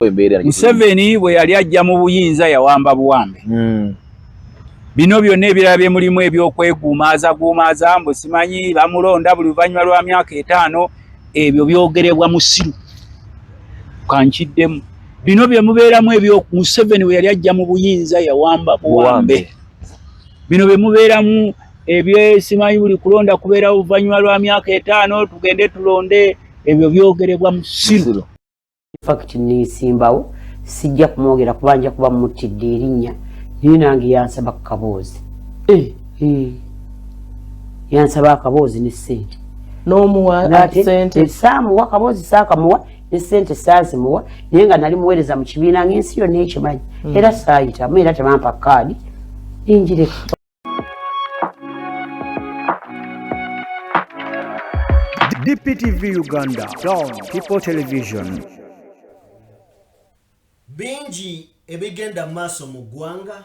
Embeera Museveni bwe yali ajja mu buyinza yawamba buwambe. Bino byonna ebirala bye mulimu ebyokweguumaazaguumaaza mbu simanyi bamulonda buli luvannyuma lwa myaka 5, ebyo byogerebwa musiru. Kankiddemu. Bino bye mubeeramu ebyo Museveni bwe yali ajja mu buyinza yawamba buwambe. Bino bye mubeeramu ebyesimanyi buli kulonda kubeera oluvannyuma lwa myaka 5 tugende tulonde, ebyo byogerebwa musiru. Fact neesimbawo sijja kumwogera kuba nja kuba muttidde erinnya, naye nange yansaba ku kaboozi. Yansaba akaboozi ne ssente. N'omuwa ssente? Saamuwa kaboozi, saakamuwa ne ssente saazimuwa, naye nga nali muweereza mu kibiina ng'ensi yonna ekimanyi. Era saayitamu, era tebampa kaadi ninjireka. DPTV Uganda, Dawn People Television. Bingi ebigenda mu maaso mu ggwanga,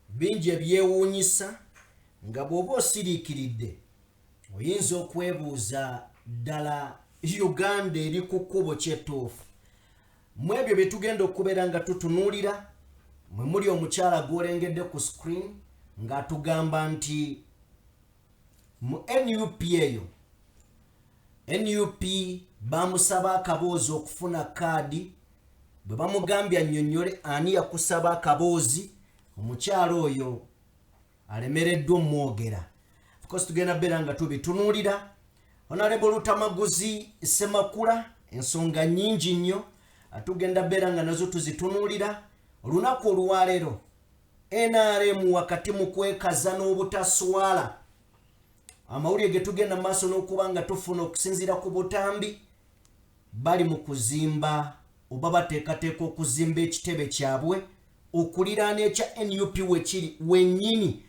bingi ebyewuunyisa nga bw'oba osiriikiridde oyinza okwebuuza ddala Uganda eri ku kkubo kyettuufu. Mu ebyo bye tugenda okubeera nga tutunuulira mwe muli omukyala gw'olengedde ku screen ng'atugamba nti mu NUP eyo NUP bamusaba akaboozi okufuna kaadi. Bwe bamugambye annyonnyole ani yakusaba akaboozi, omukyala oyo alemereddwa omwogera. Of course tugenda beera nga tubitunuulira. Honorable Lutamaguzi Ssemakula, ensonga nnyingi nnyo tugenda beera nga nazo tuzitunuulira olunaku olwaleero. NRM wakati mu kwekaza n'obutaswala, amawulire ge tugenda mu maaso n'okuba nga tufuna okusinziira ku butambi, bali mu kuzimba oba bateekateeka okuzimba ekitebe kyabwe okuliraana ekya NUP wekiri wennyini.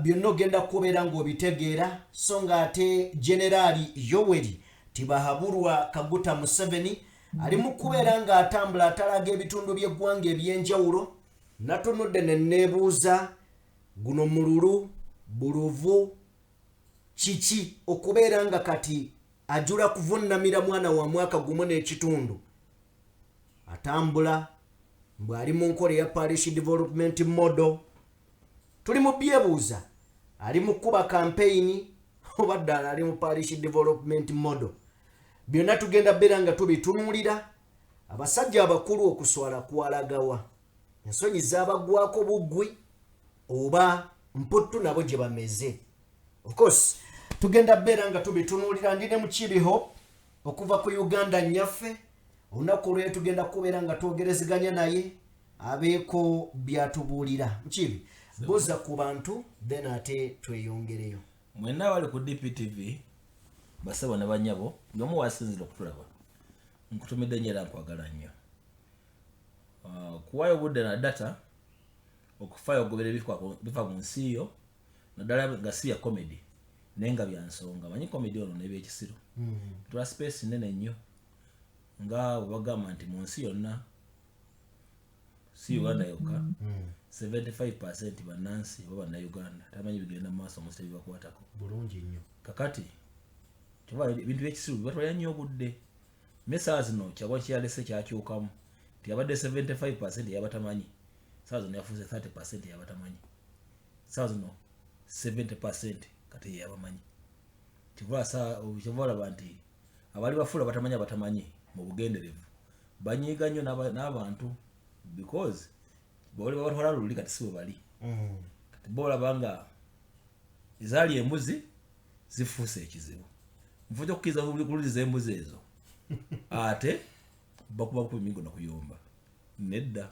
Byonna ogenda kubeera ng'obitegeera. So ng'ate Generaali Yoweri Tibahaburwa Kaguta Museveni ali mu kubeera ng'atambula atalaga ebitundu by'eggwanga eby'enjawulo. Natunudde ne neebuuza, guno mululu buluvu kiki okubeera nga kati ajula kuvunnamira mwana wa mwaka gumu n'ekitundu, atambula mbw'ali mu nkola eya parish development model. Tuli mu byebuuza, ali mu kuba kampeyini oba ddala ali mu parish development model? Byonna tugenda beera nga tubitunuulira. Abasajja abakulu okuswala kwalagawa? Ensonyi zaabagwako buggwi oba mputtu nabo gye bameze? Of course tugenda beera nga tubitunuulira. Ndi ne Mukibi Hope okuva ku Uganda nnyaffe. Olunaku olwayo tugenda kubeera nga twogerezeganya naye abeeko byatubuulira. Mukibi, buuza ku bantu then ate tweyongereyo. Mwenna abali ku DPTV, basebo ne banyabo, buli omu wasinzira okutulaba, nkutumidde nnyo era nkwagala nnyo. Kuwaayo obudde na data okufaayo okugobera ebifa mu nsi yo, naddala nga si bya comedy naye nga bya nsonga. Manyi comedy ono n'ebyekisiru tula space nene nnyo, nga bwe bagamba nti mu nsi yonna, si Uganda yokka, 75% bannansi oba bannayuganda tamanyi bigenda mu maaso mu nsi tebibakwatako. Bulungi nnyo. Kakati kyova ebintu byekisiru bibatwalira nnyo obudde. Naye saawa zino kyagwa kyeyalese kyakyukamu nti abadde 75% yabatamanyi, saawa zino yafuuse 30% yabatamanyi, saawa zino 70% kati yeyabamanyi. Kyova olaba nti abali bafuula batamanyi abatamanyi mu bugenderevu banyiiga nnyo n'abantu because bali babatwala luli kati si bwe bali. Kati bo olaba nga ezaali embuzi zifuuse ekizibu, nfu kyokukkiriza kululiza embuzi ezo ate bakuba ku emigo nakuyomba nedda.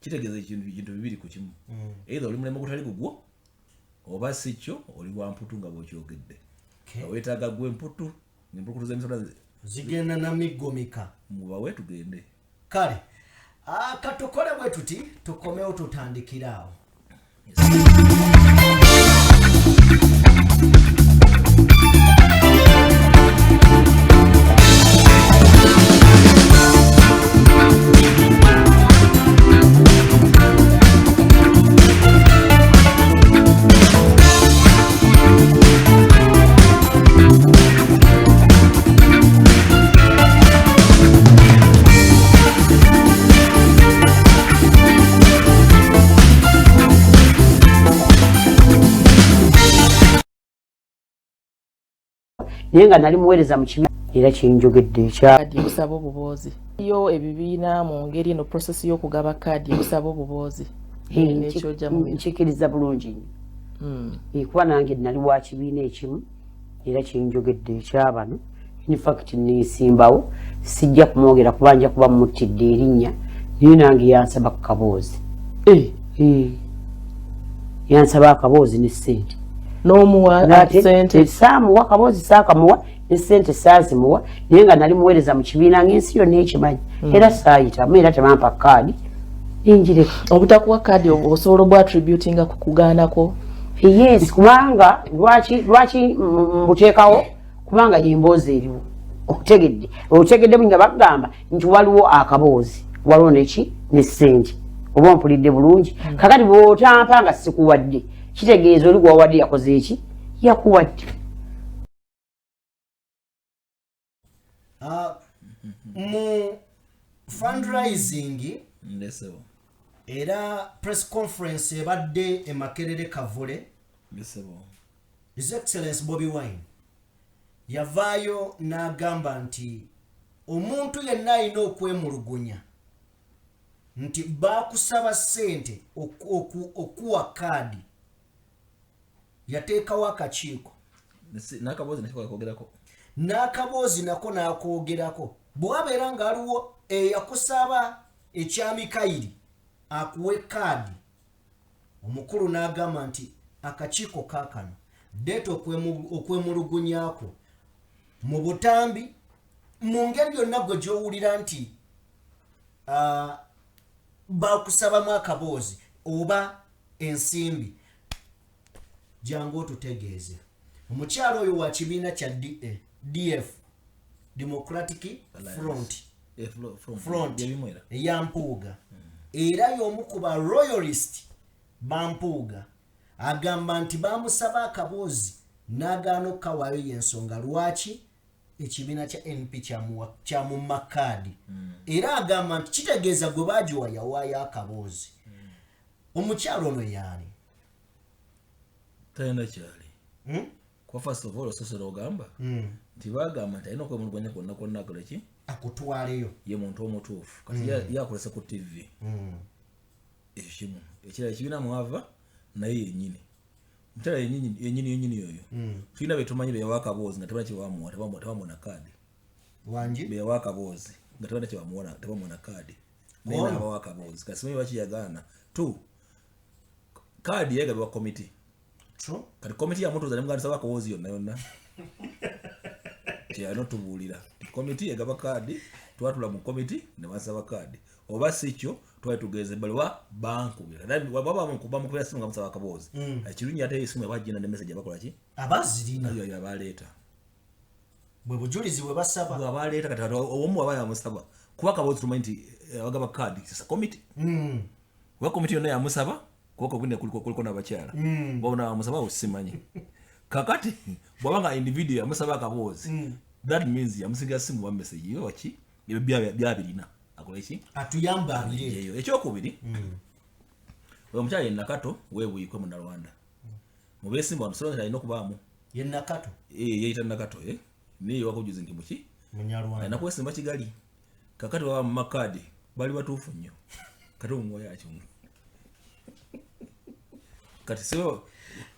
Kitegeeza ekintu bibiri ku kimu, either oli mulembe gutali gugwo oba si kyo oli wa mputu nga bw'okyogedde. Nga weetaaga gwe emputu ng'empulukutu z'emisota zigenda na migomika. Mubawe tugende. Kale katukole bwe tuti, tukomewo tutandikire awo. Naye nga nali muweereza mu kibiina era kyenjogedde ekya Kaadi ekusaba obuboozi yo ebibiina mu ngeri eno, process y'okugaba kaadi ekusaba obuboozi n'ekyojja mu bino. Nkikiriza bulungi nnyo. Kuba nange nali wa kibiina ekimu era kyenjogedde ekyabano. Infact neesimbawo, sijja kumwogera kuba nja kuba muttidde erinnya, naye nange yansaba ku kaboozi. Yansaba akaboozi ne ssente. N'omuwa sente? Saamuwa kaboozi, saakamuwa ne ssente saazimuwa, naye nga nali muweereza mu kibiina ng'ensi yonna ekimanyi, era saayitamu era tebampa kaadi nenjireka. Obutakuwa kaadi osobola obwattributinga ku kugaanako? Yes, kubanga lwaki mbuteekawo? Kubanga yemboozi eriwo, otegedde? Otegedde nga bagamba nti waliwo akaboozi, waliwo neki ne ssente, oba ompulidde bulungi? Kakati bw'otampa nga sikuwadde, kitegeeza oli gwawadde yakoze eki? Yakuwadde. Ah, mu fundraising Ndesebo. era press conference ebadde e Makerere Kavule, Ndesebo. His Excellence Bobi Wine yavaayo n'agamba nti omuntu yenna alina okwemulugunya nti baakusaba ssente okuwa kaadi, yateekawo akakiiko. N'akaboozi nakyo kakogerako. N'akaboozi nako n'akoogerako. Bwe wabeera nga waliwo eyakusaba ekya Mikayiri akuwe kaadi, omukulu n'agamba nti akakiiko kaakano deeta okwemulugunyako mu butambi, mu ngeri yonna gwe gy'owulira nti bakusabamu akaboozi oba ensimbi, jangu otutegeeze. Omukyalo oyo wa kibiina kya DA, DF, Democratic Front. Eh, front. Front. Byebimu era. Eya Mpuuga, era y'omu ku ba royalist ba Mpuuga. Agamba nti bamusaba akaboozi n'agaana okukawaayo, y'ensonga lwaki ekibiina kya NP kyamumma kaadi. Era agamba nti kitegeeza gwe baagiwa yawaayo akaboozi. Omukyalo ono yaani? Talina kyali. Hmm? Kuba first of all ososera ogamba nti bagamba nti alina okwemulugunya kwonna kwonna akola ki? Akutwaleyo. Ye muntu omutuufu. Kati yakolese ku TV. Ekyo kimu. Ekirala, ekibiina mwava naye yennyini, mukyala yennyini yennyini yennyini oyo, tulina betumanyi beyawa akaboozi nga tebalina kyebamuwa, tebamuwa kaadi. Wangi? Beyawa akaboozi nga tebalina kyebamuwa, tebamuwa kaadi, naye Ono. naabawa akaboozi. Kati simanyi lwaki yagaana. Two, kaadi yegabibwa komiti. True. Kati komiti yamutuuza nemugandisaba akaboozi yonna yonna, kyeyalina otubuulira ti komiti egaba kaadi, twatula mu komiti ne basaba kaadi, oba si kyo twali tugeze ebbali oba bankubira. Bamukubira simu nga musaba akaboozi. Ekirungi ate esimu ebagina ne message, abakola ki? Abazirina. Ayo abaleeta. Bwe bujulizi bwe basaba. Abaleeta. Kati omu aba yamusaba, kuba akaboozi tumanyi nti abagaba kaadi sisa komiti, oba komiti yonna yamusaba, kuba kobwine kuliko n'abakyala bona bamusaba awo simanyi. Kakati bwaba nga individual yamusaba akaboozi, that means yamusigira simu wa message yo waki, ebyo byabirina akola ki? Atuyamba abireeta. Eyo ekyokubiri, oyo omukyala ye Nakato weebuyikwe Munalwanda mubeesimba wano, solonza alina okubaamu. Ye Nakato? Eh, yeyita Nakato, eh? Naye wakujuzi nti muki? Munyarwanda. Alina kwesimba Kigali. Kakati baba mu makaadi bali batuufu nnyo, kati omuwoyo akimu kati sibo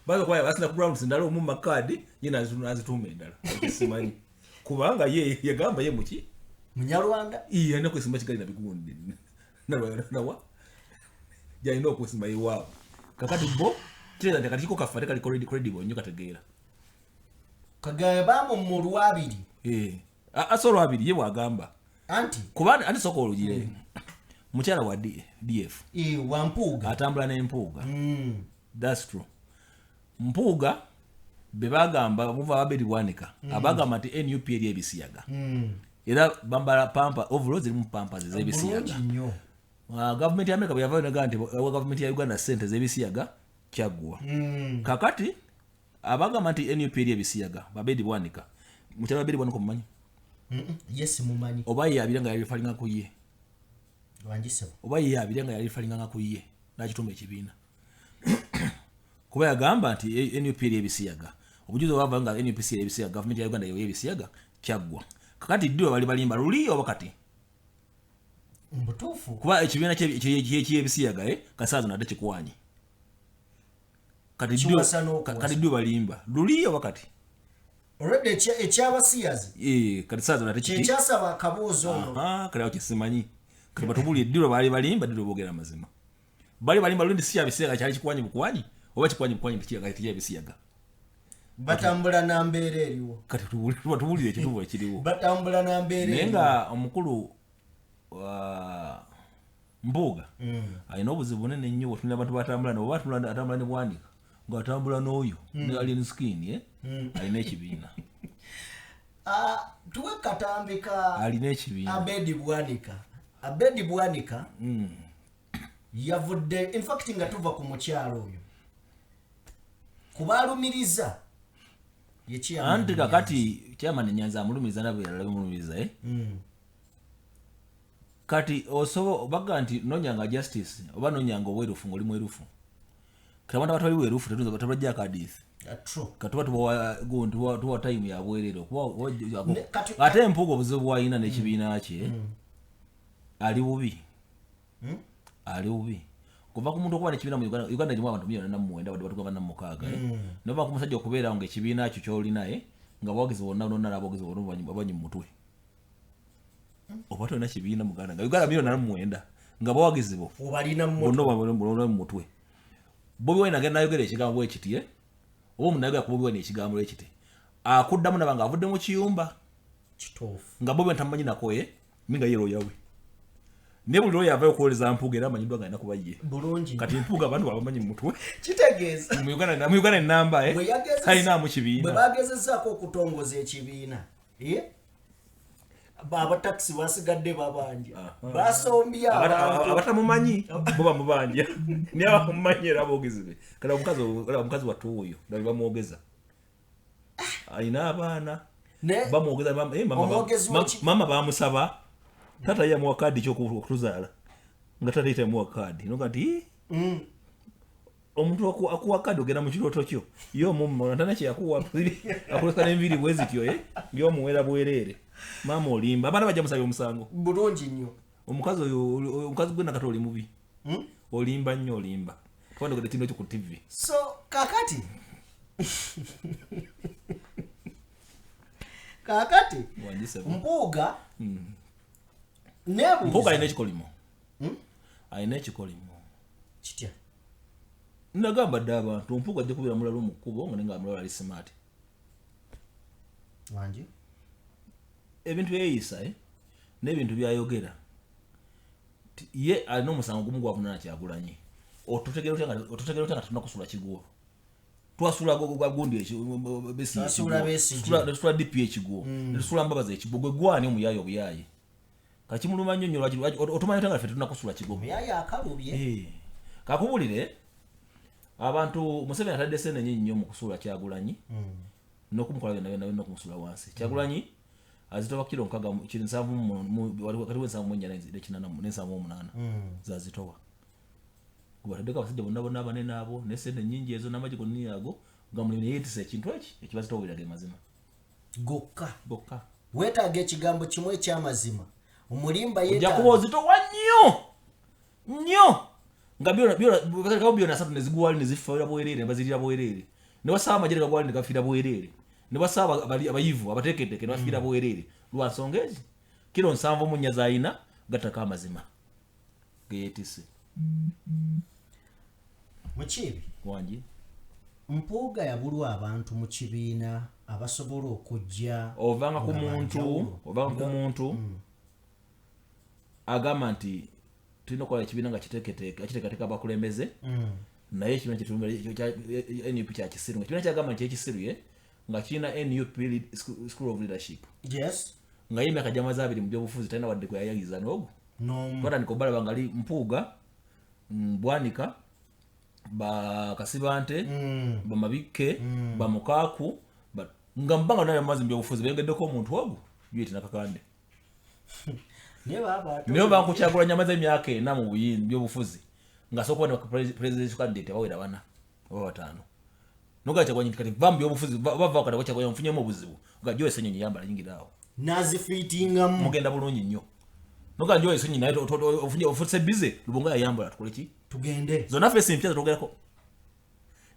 baza kuba basina ku grounds ndala, omu makaadi ye nazituuma endala. Ekyo simanyi, kubanga ye yagamba ye muki? Munyarwanda. Iye alina kwesimba Kigali nabigundi nawa gyalina okwesimba yewaabwe. Kakati bo kitegeeza nti akakiiko kaffe ate kali credible nnyo, kategeera. Kagabe bamumma olwabiri. Eh, asa olwabiri ye bwagamba. Anti kuba anti sooka olugire mukyala wa DF. Wa Mpuuga. Atambula n'Empuuga. That's true. Mpuuga be bagamba muva Abedi Bwanika, abagamba nti NUP eri ebisiyaga, era bambala pampa, overall zirimu pampers ez'ebisiyaga. Bulungi nnyo. Ah, gavumenti ya Amerika bwe yavayo nagaa nti wa gavumenti ya Uganda sente z'ebisiyaga, kyaggwa. Kakati abagamba nti NUP eri ebisiyaga, Babedi Bwanika, mukyala Babedi Bwanika omumanyi? Yes, mumanyi. Oba ye abira nga yalifalinga ku ye? Wangisebo? Oba ye abira nga yalifalinga ku ye nakituma ekibiina, kuba yagamba nti NUP eri ebisiyaga. Obujulizi obwava nga NUP si ebisiyaga, gavumenti ya Uganda y'ebisiyaga kyaggwa. Kakati ddi bali balimba, luli oba kati? Mbutuufu. Kuba ekibiina ky'ebisiyaga kasaazo nate kikwanye. Kati ddi balimba, luli oba kati? Olwedde ekyabasiyazi. Kati saazo nate kiki? Kyekyasaba akabuuzo ono. Kati awo kyesimanyi. Kati batubuulire ddi lwe baali balimba, ddi lwe boogera amazima. Bali balimba luli nti si kyabisiyaga, kyali kikwanyi bukwanyi, oba kikwanyi bukwanyi tekyabisiyaga. Batambula na mbeera eriwo. Kati tubuulire ekituufu ekiriwo. Batambula na mbeera eriwo. Naye nga omukulu Mpuuga alina obuzibu bunene nnyo bw'otunula abantu batambula nabo, oba atambula ne Bwanika, ng'atambula n'oyo ne Alien Skin, alina ekibiina. Tuwe katambika alina ekibiina. Abedi Bwanika. Abedi Bwanika yavudde, in fact nga tuva ku mukyalo oyo kubalumiriza. Anti kakati chairman Nyanza amulumiriza nabo bamulumiriza Kati osobo baga nti nonyanga justice oba nonyanga obwerufu ng'oli mwerufu. Kati abantu abatali bwerufu tetunza batabajja akadiisi. Kati tuba gundi tuwa time ya bwerere kuba ate Mpuuga obuzibu bw'alina n'ekibiina kye ali bubi. Ali bubi. Kuva ku muntu okuba n'ekibiina mu Uganda, Uganda erimu abantu 409 wadde batuuka 46. Nova ku musajja okubeerawo ng'ekibiina kyo ky'olina nga abawagizi bonna bonna n'aboogezi bonna babanyi mu mutwe. Oba tolina kibiina mu Uganda, nga Uganda 409 nga abawagizi bo obalina mu bonna mu mutwe. Bobi Wine agenda n'ayogera ekigambo bwe kiti, oba omuntu n'ayogera ku Bobi Wine ekigambo bwe kiti, akuddamu naba ng'avudde mu kiyumba. Kituufu. Nga Bobi Wine tamumanyi nako minga ye looya we. Ne buli looya avaayo okuwooleza Mpuuga era amanyiddwa nga alina kuba ye. Bulungi. Kati Mpuuga abantu abamanyi mu mutwe. Kitegeeza. Mu Uganda ennamba talinaamu kibiina. Bwe bagezezaako okutongoza ekibiina, abatakisi basigadde babanja. Basombye abantu. Abatamumanyi bo bamubanja. Naye abamumanyi era aboogezi be. Kati omukazi wattu oyo nga bamwogeza. Alina abaana. Bamwogeza mama bamusaba. Tata yamuwa kaadi ky'okutuzaala. Nga tata ye tamuwa kaadi. Noga nti omuntu akuwa kaadi ogenda mu kirooto kyo. Ye omumma tana kye yakuwa akuleka n'enviiri bwe zityo ng'omuwera bwereere. Maama olimba. Abaana bajja musabya omusango. Bulungi nnyo. Omukazi oyo omukazi gwe nakati oli mubi. Olimba nnyo olimba. Twandogedde kino ekyo ku TV. So kakati Mpuuga nebuuza. Mpuuga alina ekikolimo. Alina ekikolimo. Kitya? Nagamba dda abantu Mpuuga ajja kubeera mulala mu kkubo nga nenga mulala ali smart. Wangi? Ebintu byeyisa n'ebintu byayogera. Ye alina omusango gumu gwavunana Kyagulanyi. Otutegeera otya nga tetunnakusula kiguwo. Twasula gwa gundi ekyo tusula DP ekiguwo. Tusula Mbabazi ekiguwo. Gwe gwani omuyaaye obuyaaye. Kakimuluma nnyo nnyo lwaki otumanya otya nga ffe tetunnakusula kiguwo. Omuyaaye akalubye. Kakubulire abantu Museveni atadde ssente nnyingi nnyo mu kusuula Kyagulanyi n'okumukola byonna byonna n'okumusuula wansi. Kyagulanyi azitowa kiro 74 zazitowa. Kubataddeko abasajja bonna bonna abanene abo ne ssente nnyingi ezo n'amagye gonna ago nga mulimu yeeyitisa ekintu eki ekibazitowera ge mazima. Gokka. Gokka. Weetaaga ekigambo kimu eky'amazima. Omulimba Ojja yeetaaga. kuba ozitowa nnyo nnyo nga byona satu ne zigwali ne zifiira bwereere ne bazirira bwereere. Ne basaba amagye ne gagwali ne gafiira bwereere. Ne basaba abayivu abateeketeeke ne bafiira bwereere. Lwa nsonga ezi kiro 74 z'alina gattako amazima ge yeetisse. Mukiibi. Wangi. Mpuuga yabulwa abantu mu kibiina abasobola okujja ovanga ku muntu agamba nti tulina okukola ekibiina nga kiteekateeka abakulembeze naye ekibiina kya NUP kya kisiru. Ekibiina kyagamba nti ekisiru ye nga kirina NUP School of Leadership. Yes. Nga ye emyaka gy'amaze 2 mu byobufuzi talina wadde kwe yayagiza n'ogwo. Twatandika obalaba nga ali Mpuuga, Bwanika, Bakasibante, Bamabikke, Bamukaaku, nga mbanga naye amaze mu byobufuzi beyongeddeko omuntu ogwo Juliet Nakakande. Naye bankukyagulanya amaze emyaka 4 mu byobufuzi nga asooka kuba ne presidential candidate abawera 4 oba 5. Noga Kyagulanyi kati va mu byobufuzi, bava kati Kyagulanyi nfunyemu obuzibu. Nga Joyce Ssenyonyi yambala yingira awo. Nazifiitingamu. Mugenda bulungi nnyo. Noga Joyce Ssenyonyi naye ofunye ofuse busy, Lubonga yayambala tukole ki? Tugende. Zonna face mpya zitogerako.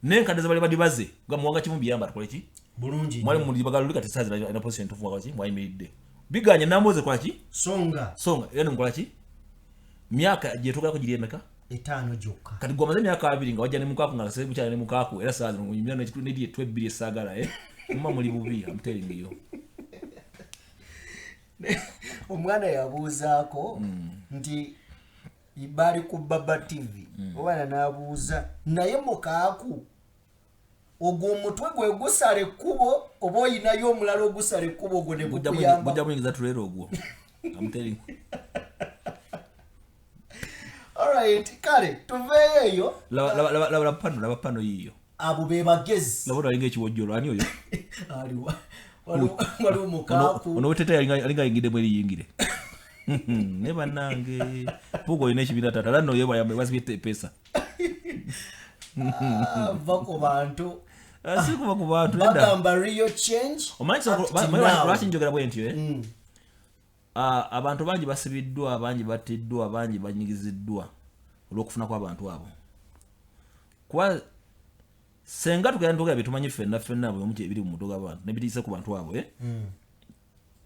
N'enkadde ze bali badibaze, nga Muwanga Kivumbi yambala tukole ki? Bulungi. Mwali muli bagaluli kati saazi na position ntufu wakati mwayimiridde. Biganye Namboze kwa ki? Songa. Songa, era nkola ki? Myaka gye tugerako giri emeka? 5 gyokka. Kati gwe omaze emyaka 2 nga wajja ne mukaku nga sebe mukyala ne mukaku era saazi munyumira ne kitu ne twe bbiri esaagala Muma muli bubi, I'm telling you. Omwana yabuuzaako nti bali ku Baba TV. Omwana n'abuuza naye mukaaku ogwo omutwe gwe gusala ekkubo oba oyinayo omulala ogusala ekkubo ogwo ne gukuyamba? Gujja muyingiza tuleero ogwo. I'm telling you. All right, kale tuveeyo eyo. Laba pano, laba pano yiyo. Abo be bagezi. Laba alinga ekiwojjolo, ani oyo? Aliwa. Waliwo mukaaku. Ono wetete alinga ayingidde mu eriyingire. Ne bannange. Mpuuga olina ekibiina taata, era nno ye basibye epesa. Va ku bantu. Si kuva ku bantu, nedda. Bagamba real change. Omanyi Up to now. lwaki njogera bwe ntyo, Abantu bangi basibiddwa, bangi battiddwa, bangi banyigiziddwa olw'okufuna kw'abantu abo. Kuba senga tugenda twogera bye tumanyi ffenna ffenna bwe omu ebiri mu mutwe gw'abantu, ne bitiisa ku bantu abo,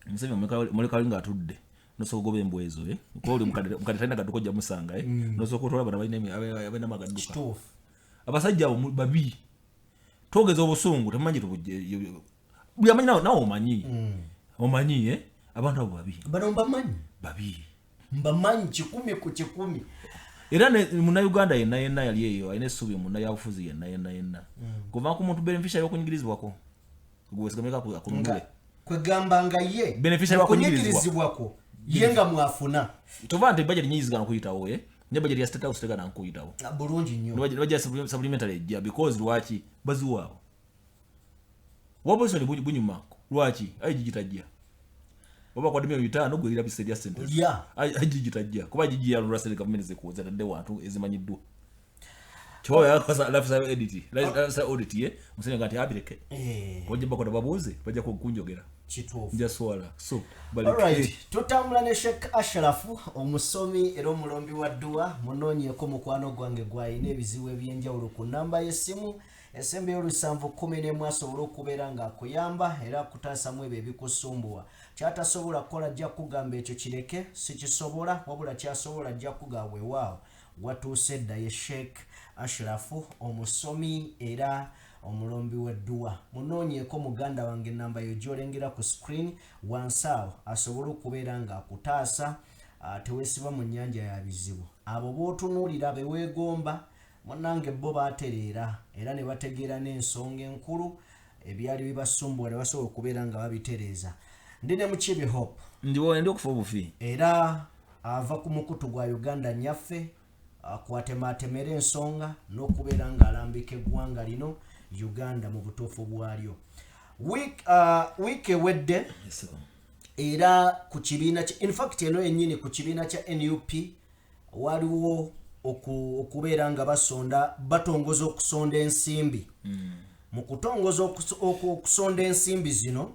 Museveni muleka ali ng'atudde, n'osooka ogoba embwa ezo, Kuba oli mukadde talina kadduka ojja musanga, N'osooka otwala bano abalina amagadduka. Kituufu. Abasajja abo babi. Twogeza obusungu, temumanyi buli amanyi nawe omanyi. Omanyi, Abantu abo babi. Bano mbamanyi. Babi. Mbamanyi 100 ku 100. Era ne munnayuganda yenna yenna yali eyo alina essuubi munnabyabufuzi yenna yenna yenna. Kuva ku muntu beneficiary w'okunyigirizibwako. Gwe wesigamyeko akununule. Nga kwegamba nga ye Beneficiary w'okunyigirizibwa. Okunyigirizibwako, ye nga mwafuna. Tova nti budget nyingi zigana kuyitawo, Ne budget ya State House tegana nkuyitawo. Bulungi nnyo. Ne budget ya supplementary ejja because lwaki baziwa abo. Opposition bunyuma lwaki ayi gigitajja. Oba kwa dimi 5 gwe ira bisedi ya sente. Ayi gigitajja kuba gigi ya Russell government zikuza tadde wantu ezimanyiddwa. Kyowa yakosa life edit, life audit ye musenya ngati abireke. Ojje bakoda babuze bajja kunjogera. Kituufu. Nja swala. So baleke. All right, tutambula ne Sheikh Ashraf omusomi era omulombi wa dduwa munoonyeeko mukwano gwange gw'alina ebizibu eby'enjawulo ku nnamba y'essimu esembeyo olusanvu kkumi n'emu asobole okubeera ng'akuyamba era akutaasamu ebyo ebikusumbuwa. Ky'atasobola kukola ajja kukugamba ekyo kireke, sikisobola, wabula ky'asobola ajja kukugamba weewaawo. Watuuse dda ye Sheikh Ashraf omusomi era omulombi w'edduwa. Munoonyeeko muganda wange ennamba yo gy'olengera ku screen wansi awo asobole okubeera ng'akutaasa, teweesiba mu nnyanja ya bizibu. Abo b'otunuulira be weegomba munnange bo baatereera era ne bategeera n'ensonga enkulu ebyali bibasumbuwa ne basobola okubeera nga babitereeza. Ndi ne Mukiibi Hope. Ndi okufa obufi. Era ava ku mukutu gwa Uganda nnyaffe akwatematemera ensonga n'okubeera ng'alambika eggwanga lino Uganda mu butuufu bwalyo. Wiiki ewedde era ku kibiina kya, in fact eno yennyini ku kibiina kya NUP waliwo okubeera nga batongoza okusonda ensimbi. Mu kutongoza okusonda ensimbi zino,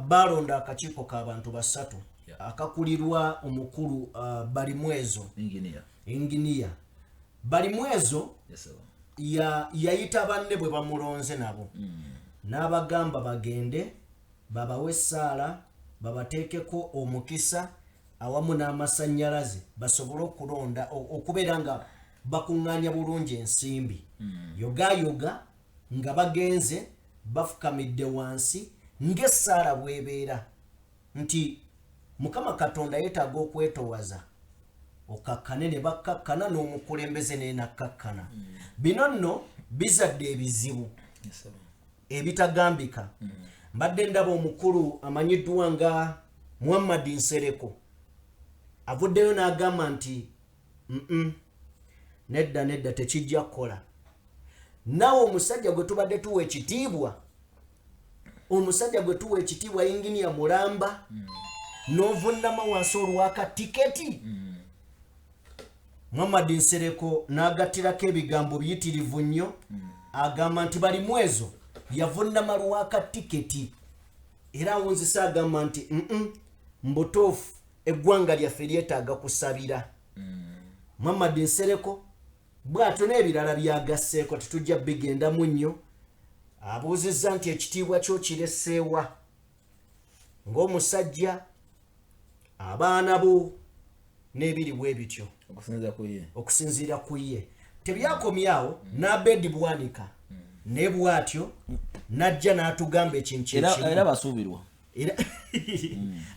balonda akakiiko k'abantu basatu. Akakulirwa omukulu Balimwezo. Engineer. Engineer. Balimwezo Yes, sir. yayita banne bwe bamulonze nabo. N'abagamba bagende babawe essaala, babateekeko omukisa awamu n'amasannyalaze basobole okulonda, okubeera nga bakuŋŋaanya bulungi ensimbi. Yogayoga nga bagenze bafukamidde wansi ng'essaala bw'ebeera nti Mukama Katonda yeetaaga okwetowaza okakkane ne bakkakkana n'omukulembeze n'enakkakkana. Bino nno bizadde ebizibu ebitagambika. Mbadde ndaba omukulu amanyiddwa nga Muhammad Nsereko avuddeyo n'agamba nti nedda nedda tekijja kukola. Naawe omusajja gwe tubadde tuwa ekitiibwa, omusajja gwe tuwa ekitiibwa Engineer Mulamba, n'ovunnama wansi olwaka tiketi. Muhammad Nsereko n'agattirako ebigambo biyitirivu nnyo. Agamba nti Balimwezo yavunnama lwaka tiketi, era awunzise agamba nti mbutuufu eggwanga lyaffe lyetaaga kusabira. Muhammad Nsereko bw'atyo n'ebirala byagasseeko, tetujja bigendamu nnyo. Abuuzizza nti ekitiibwa kyo kireseewa ng'omusajja, abaana bo n'ebiri bwe bityo. Okusinziira ku ye. Okusinziira ku ye. Tebyakomyawo n'Abedi Bwanika ne bw'atyo n'ajja n'atugamba ekintu era kyekimu. Era basuubirwa. Era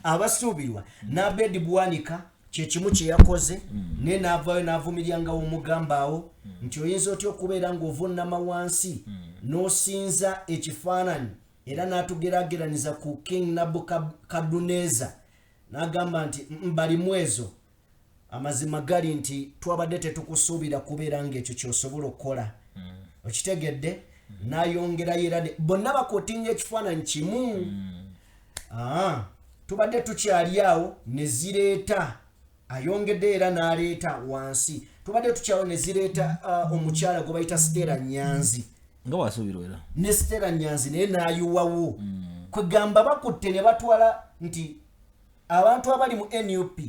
abasuubirwa n'Abedi Bwanika kyekimu kye yakoze, naye n'avaayo n'avumirya omugamba awo nti oyinza otya okubeera ng'ovunnama wansi n'osinza ekifaananyi, era n'atugeraageraniza ku King Nabukaduneza, n'agamba nti "Balimwezo, amazima gali nti twabadde tetukusuubira kubeera ng'ekyo kyosobola okukola." Okitegedde? N'ayongerayo era bonna bakotinga ekifaananyi kimu. Tubadde tukyali awo ne zireeta, ayongedde era n'aleeta wansi, tubadde tukyaliwo ne zireeta omukyala gwe bayita Stella Nyanzi. Nga bwasuubirwa era. Ne Stella Nyanzi naye n'ayiwawo. Kwegamba bakutte ne batwala nti abantu abali mu NUP,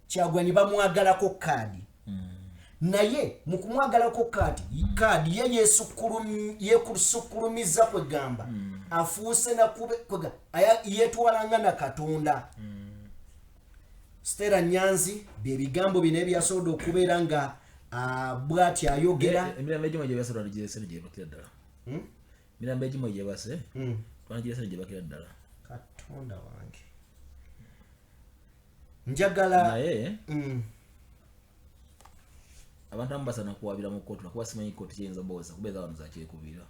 Kyagulanyi bamwagalako kaadi, naye mu kumwagalako kaadi ye yeesukulumiza, kwegamba afuuse nakube yeetwalanga na Katonda. Stella Nyanzi bye bigambo bino ebyasobodde okubeera nga bw'ati ayogera. Emirambo egimu egyebase twandigirese negyebakira ddala. Emirambo egimu egyebase twandigirese negyebakira ddala. Katonda wange, njagala Naye abantu abamu basaana kuwabira mu kooti, lwakuba simanyi kooti kiyinza boweza kubeeza wano zakyekubira.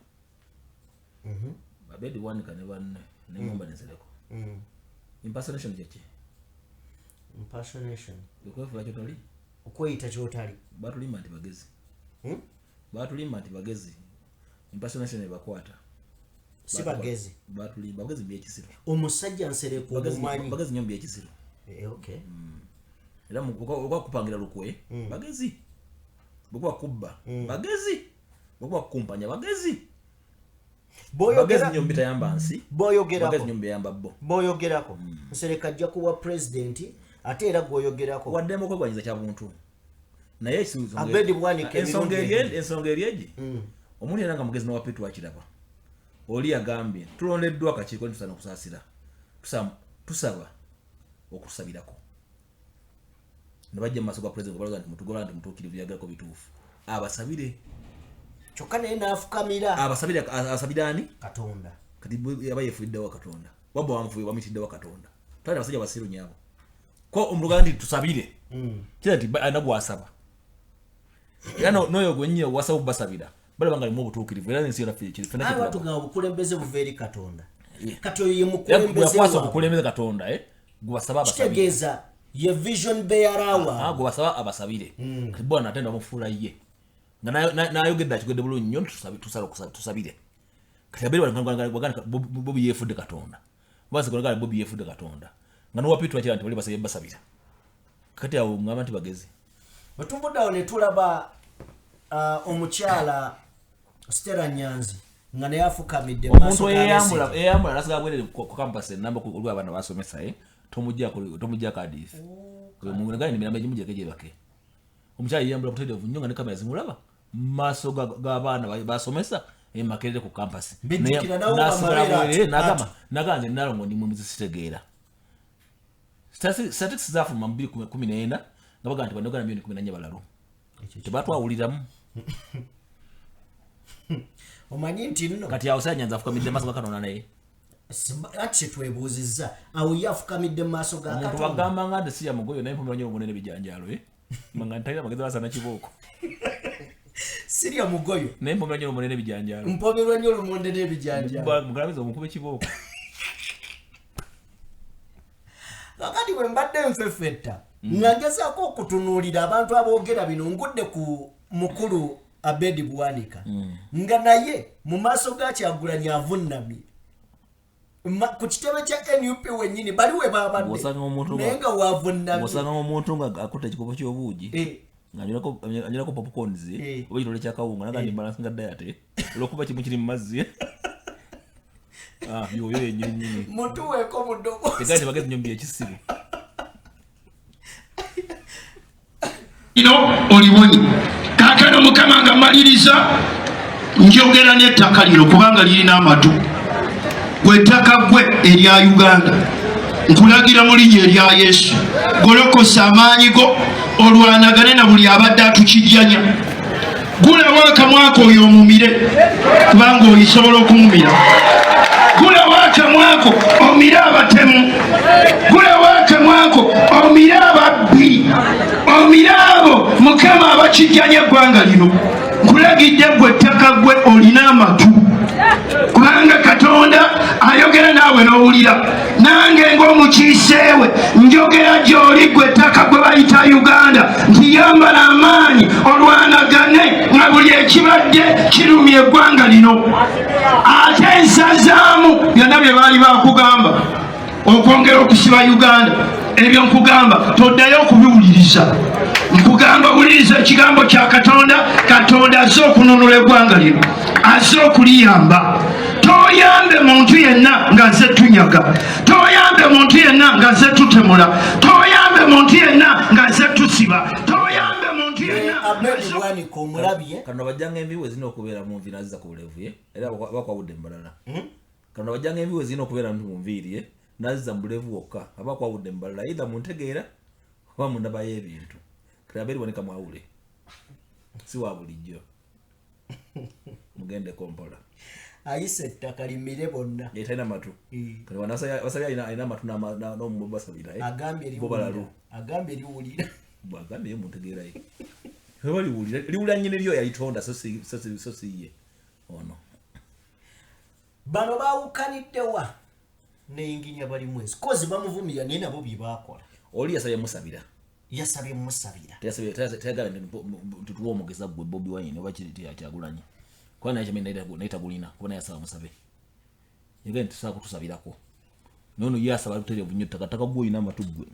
Abedi Bwanika ne banne nemumba nesereko, impersonation kyeki? Impersonation. Okwefuula kyotali. Okweyita kyotali. Batulimba nti bagezi. Batulimba nti bagezi, impersonation ebakwata. Si bagezi. Batulimba, bagezi mubyekisiru. Omusajja Nsereko omumanyi? Bagezi nnyo mubyekisiru. Eh, okay. Era oba kupangira lukwe, bagezi. Bwekuba kubba, bagezi. Bwekuba kukumpanya, bagezi. Bagezi nnyo mubitayamba nsi, bagezi Boyogerako nnyo mubiyamba bo. Boyogerako Nsereko ajja kuwa pulezidenti, ate era gwoyogerako. Waddembe okwegwanyiza kya buntu, naye Abedi Bwanika ensonga emirundi eri, ensonga eri egi, omuntu yenna nga mugezi nowape twakiraba, oli yagambye tulondeddwa akakiiko nitusaana okusaasira. Tusaba okusabirako ne bajja mu maaso ga pulezidenti, balaga nti mutugola nti mutuukirivu, yagerako bituufu, abasabire. Kyokka naye n'afukamira. Abasabire, abasabire ani? Katonda. Kati aba yefuuliddewo Katonda, wabba wamufuye wamitiddewo Katonda. Twali abasajja basiru nyabo ko omuluganda nti tusabire, kira nti alina gwasaba, era n'oyo gwennyini gwasaba okubasabira balaba nga alimu obutuukirivu, era n'ensi yonna ffe ffenna Aye kyetulaba. Batugamba obukulembeze buva eri Katonda. Kati oyo ye Era mukulembeze yakwasa waabwe. obukulembeze Katonda, eh? Gwebasaba abasabire. Kitegeeza ye vision bearer waabwe. Gwebasaba abasabire. Kati bwana ate bamufuula ye nga n'ayogedde, akigedde bulungi nnyo nti tusabire. Kati abeere Bobi yeefudde Katonda, basigala Bobi yeefudde Katonda, nga nowapiitula kira nti bali basabye basabira. Kati awo ngamba nti bagezi. Bwe tuvudde awo ne tulaba omukyala Stella Nyanzi nga naye afukamidde mu maaso Omuntu ga eyeyambula Besigye. Eyeyambula nasigala bwerere ku campus enamba olwa abaana basomesa, eh? Tomuggyako adiisi gani emirambo egimu gireke gyebake. Omukyala yeyambula butereevu nnyo nga ne kamera zimulaba mu maaso g'abaana basomesa emakerere ku campus. Mbijjukira nawo Nasigala bamabeere bwerere, n'agamba nze nalongo ndi mwe muzisitegeera. Statistics zafuluma mu 2014 nga bagamba nti bannayuganda miliyoni 14 balalu, tebatwawuliramu. Omanyi nti nno Kati awo Sanyanza afukamidde maaso ga Katonda naye. Ati kyetwebuuzizza awo, ye afukamidde mu maaso ga Omuntu Katonda? bagamba nga nti siya mugoyo, naye mpumira nnyo omunene bijanjaalo, eh? Nga ntalina magezi basana kibooko. Sirya mugoyo. Naye mpumira nnyo omunene bijanjaalo. Mpomerwa nnyo olumonde n'ebijanjaalo. Mugalamiza omukuba ekibooko. Kakati bwe mbadde nfeffetta nga ngezaako okutunuulira abantu aboogera bino, ngudde ku mukulu Abedi Bwanika nga naye mu maaso ga Kyagulanyi avunnamye ku kitebe kya NUP wennyini bali we babadde, Bw'osanga omuntu naye nga wavunnamye. Bw'osanga omuntu nga akutte ekikopo ky'obuugi. Eh, Anywerako popcorns oba ekitole kya kawunga naga ndi balancinga diet olwokuba kimu kiri mu mazzi. Ah, yoyo yennyini nnyini. Mutuweeko mu ddoboozi. Tegandi bagezi nnyo mu byekisiru. Lino oliwonye. Kaakano Mukama nga mmaliriza, njogera n'ettaka lino kubanga lirina amatu. Gwe ettaka ggwe erya Uganda, nkulagira mu linnya erya Yesu, golokosa amaanyi go olwanagane na buli abadde atukijjanya. Gulawo akamwako oyo omumire, kubanga oyisobola okumumira. Gulawo akamwako omire abatemu, gulawo akamwako omire ababbi, omire abo Mukama abakijjanya eggwanga lino. Nkulagidde ggwe ettaka ggwe olina amatu, kubanga Katonda ayogera naawe n'owulira. Nange ng'omukiiseewe njogera gy'oli ggwe ettaka gwe bayita Uganda nti yambala amaanyi olwanagane nga buli ekibadde kirumya eggwanga lino. Ate nsazaamu byonna bye baali bakugamba okwongera okusiba Uganda. Ebyo nkugamba toddayo okubiwuliriza. Nkugamba wuliriza ekigambo kya Katonda. Katonda azze okununula eggwanga lino, azze okuliyamba. Toyambe muntu yenna ng'azze tunyaga, toyambe muntu yenna ng'azze tutemula, toyambe muntu yenna ng'azze tusiba, toyambe muntu yenna. Abedi Bwanika omulabye. Kano bajjanga envi we zirina okubeera mu nvi n'azizza ku bulevu ye, era bakwawudde mu balala. Kano bajjanga envi we zirina okubeera mu nviiri ye n'azizza mu bulevu wokka, aba akwawudde mu balala, either mu ntegeera oba mu ndaba y'ebintu. Kati Abedi Bwanika mwawule, si wa bulijjo, mugendeko mpola. Ayise ettaka limire bonna. Ye talina matu. Kati basabye alina amatu n'omumwa basabira. Agambye Bo balalu. Agambye liwulira. Bw'agambye ye mu ntegeera ye. Oba liwulira, liwulira nnyini lyo yalitonda, so si ye. Ono. Bano baawukaniddewa ne Engineer Balimwezo. Kozi bamuvumirira naye nabo bye baakola. Oli yasabye musabira. Yasabye musabira. Teyasabye, teyagala nti tuwe omugeza gwe Bobi Wine oba kiri Kyagulanyi. Kuba naye kyamenye naye tagulina, kuba naye asaba musabe. Yagenda nti tusobola kutusabirako. Nono ye asaba butereevu nnyo ettaka, ttaka gwe olina amatu ggwe.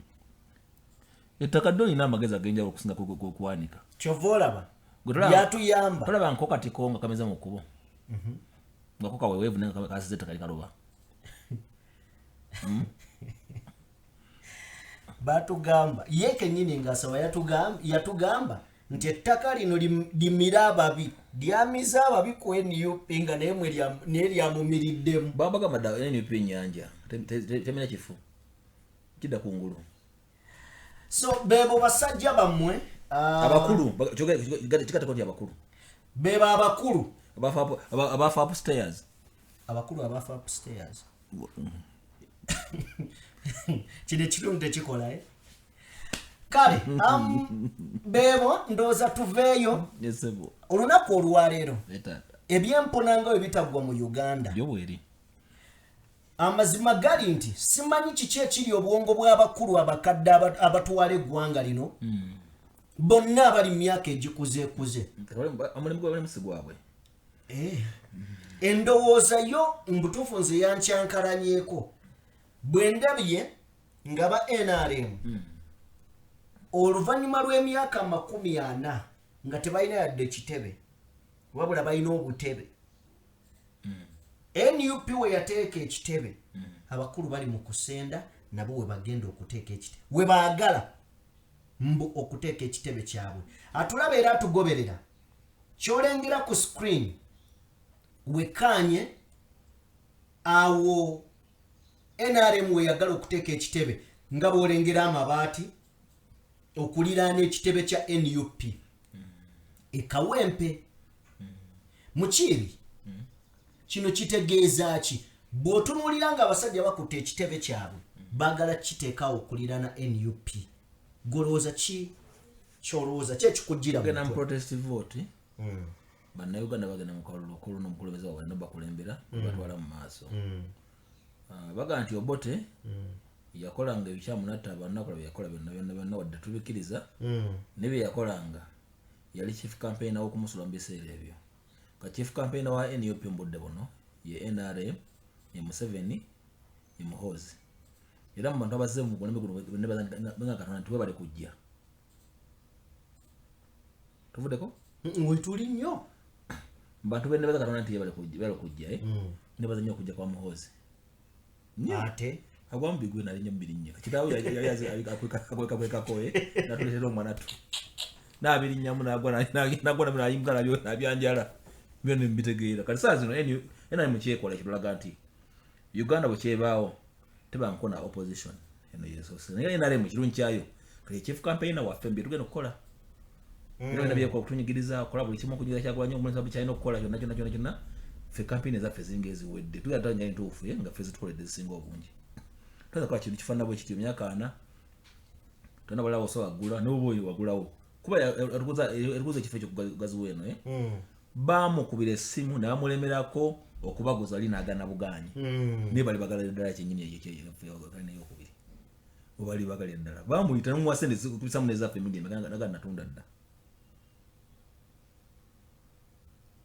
Ettaka ddo lirina amagezi ag'enjawulo okusinga kuwanika. Ky'ova olaba. Gwe Byatuyamba. tolaba nko katiko nga kameze mu kkubo. Nga ko kaweweevu naye nga kasize ettaka likaloba. Batugamba ye kennyini ng'asaba yatugamba nti ettaka lino limire ababi, lyamize ababi ku NUP nga naye mwe naye lyamumiriddemu. Babagamba dda NUP ennyanja, temina kifo, kidda ku ngulu. So bebo basajja bammwe, abakulu, kigateko nti abakulu. Bebo abakulu. Abafa upstairs. Abakulu abafa upstairs. Kino ekitundu tekikola, eh? Kale, bebo ndowooza tuveeyo. Yes, sebo. Olunaku olwaleero. Leta. Ebyempona nga bwe bitaggwa mu Uganda. Byo bweri. Amazima gali nti simanyi kiki ekiri obwongo bw'abakulu abakadde abatwala eggwanga lino. Bonna abali mu myaka egikuzeekuze. Omulimu gwe bali musi gwabwe. Endowooza yo mu butuufu nze yankyankalanyeeko. Bwe ndabye nga ba NRM oluvannyuma lw'emyaka 40 nga tebalina yadde ekitebe, wabula balina obutebe. NUP we yateeka ekitebe, abakulu bali mu kusenda nabo we bagenda okuteeka ekitebe, we baagala mbu okuteeka ekitebe kyabwe. Atulaba era atugoberera, ky'olengera ku screen wekkaanye awo NRM we yagala okuteeka ekitebe nga bw'olengera amabaati okuliraana ekitebe kya NUP e Kawempe. Mukiibi, kino kitegeeza ki? Bw'otunuulira ng'abasajja bakutte ekitebe kyabwe, baagala kiteekawo okuliraana NUP. Golowooza ki ky'olowooza ki ekikujjira mu Bagenda mu mutwe? protest vote. Bannayuganda bagenda mu kalulu okulu n'omukulembeze waabwe n'obakulembera, batwala mu maaso. Bagamba nti Obote yakolanga ebikyamu n'atta abantu, n'akola bye yakola byonna byonna byonna, wadde tubikkiriza, ne bye yakolanga yali chief campaigner w'okumusula mu biseera ebyo. Ka chief campaigner wa NUP mu budde buno ye NRM, ye Museveni, ye Muhoozi. Era mu bantu abazze mu mulembe guno bonna benga Katonda nti webale kujja. Tuvuddeko? Wetuli nnyo. Bantu benebaza Katonda nti yebale kujja, eh? Nebaza nnyo okujja kwa Muhoozi. Ate agwa mu bigwe nalinnya mu birinnya. Kitaawe yali akwekakwekako, eh? Natuleetera omwana tu. N'abirinnyamu n'agwa n'agwa n'ayimuka nabyo n'abyanjala. Byonna ne mbitegeera. Kati saa zino NRM kyekola kitulaga nti Uganda bwe kyebaawo teba nkona opposition eno yesoose. Naye NRM kirungi kyayo. Kati chief campaigner waffe mbye tugenda okukola. Bino byonna byekola okutunyigiriza, okukola buli kimu okunyigiriza Kyagulanyi, omulenzi kyalina okukola kyonna kyonna kyonna kyonna. Ffe campaign ezaffe zinga eziwedde. Tugenda tutanya entuufu nga ffe zitukoledde ezisinga obungi. Tuyinza kukola kintu kifaanana bwe kityo emyaka 40. Tonna balaba osobola kugula, n'oba oyo wagulawo. Kuba yatukuza ekifo ekyo kugaziwa eno, eh? Baamukubira essimu ne bamulemerako okubaguza ali n'agaana bugaanyi. Naye bali bagala ddala kyennyini ekyo eyokubiri. Bali bagala ddala. Baamuyita n'omuwa ssente zikubisamu n'ezaffe emirundi emeka n'agaana natunda dda.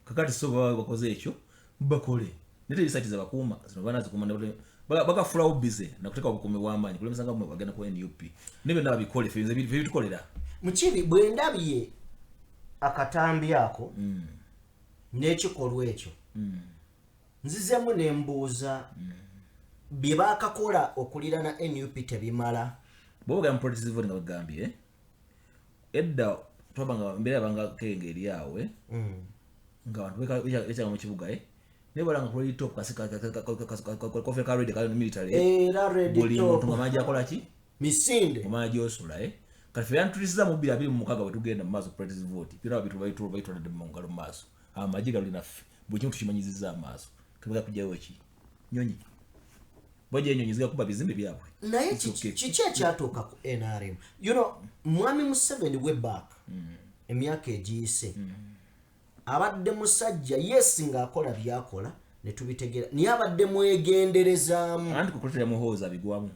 Kakati so baba bakoze ekyo bakole. Naye tebisati bakuuma zino banazikuuma ne bakafulawo busy nakuteeka obukuumi bw'amaanyi kulemesa nga bagenda ku NUP. Ne byonna babikole ffe nze bitukolera. Mukibi bwe ndabye akatambi ako n'ekikolwa ekyo nzizemu ne mbuuza bye baakakola okulirana NUP tebimala. Bw'oba ogenda mu politics vote nga bagambye edda twabanga embeera yabanga kenge eri awo nga abantu bekyanga mu kibuga naye balanga ku Red Top kofe ka red ka military era Red buli Top muntu nga mangi akola ki misinde omangi osula kati ffe yantulisiza mu 2026 bwe tugenda mu maaso politics vote byonna bitutwadde mu ngalo mu maaso amagye gali naffe buli kimu tukimanyizizza amaaso tubega kujjayo ki nyonyi bwajja enyonyi zigakuba bizimbe byabwe. Naye kiki ekyatuuka ku NRM? You know, Mwami Museveni way back emyaka egiyise abadde musajja yes ng'akola byakola ne tubitegeera, naye abadde mwegenderezaamu. Anti kukuletera Muhoozi abigwamu.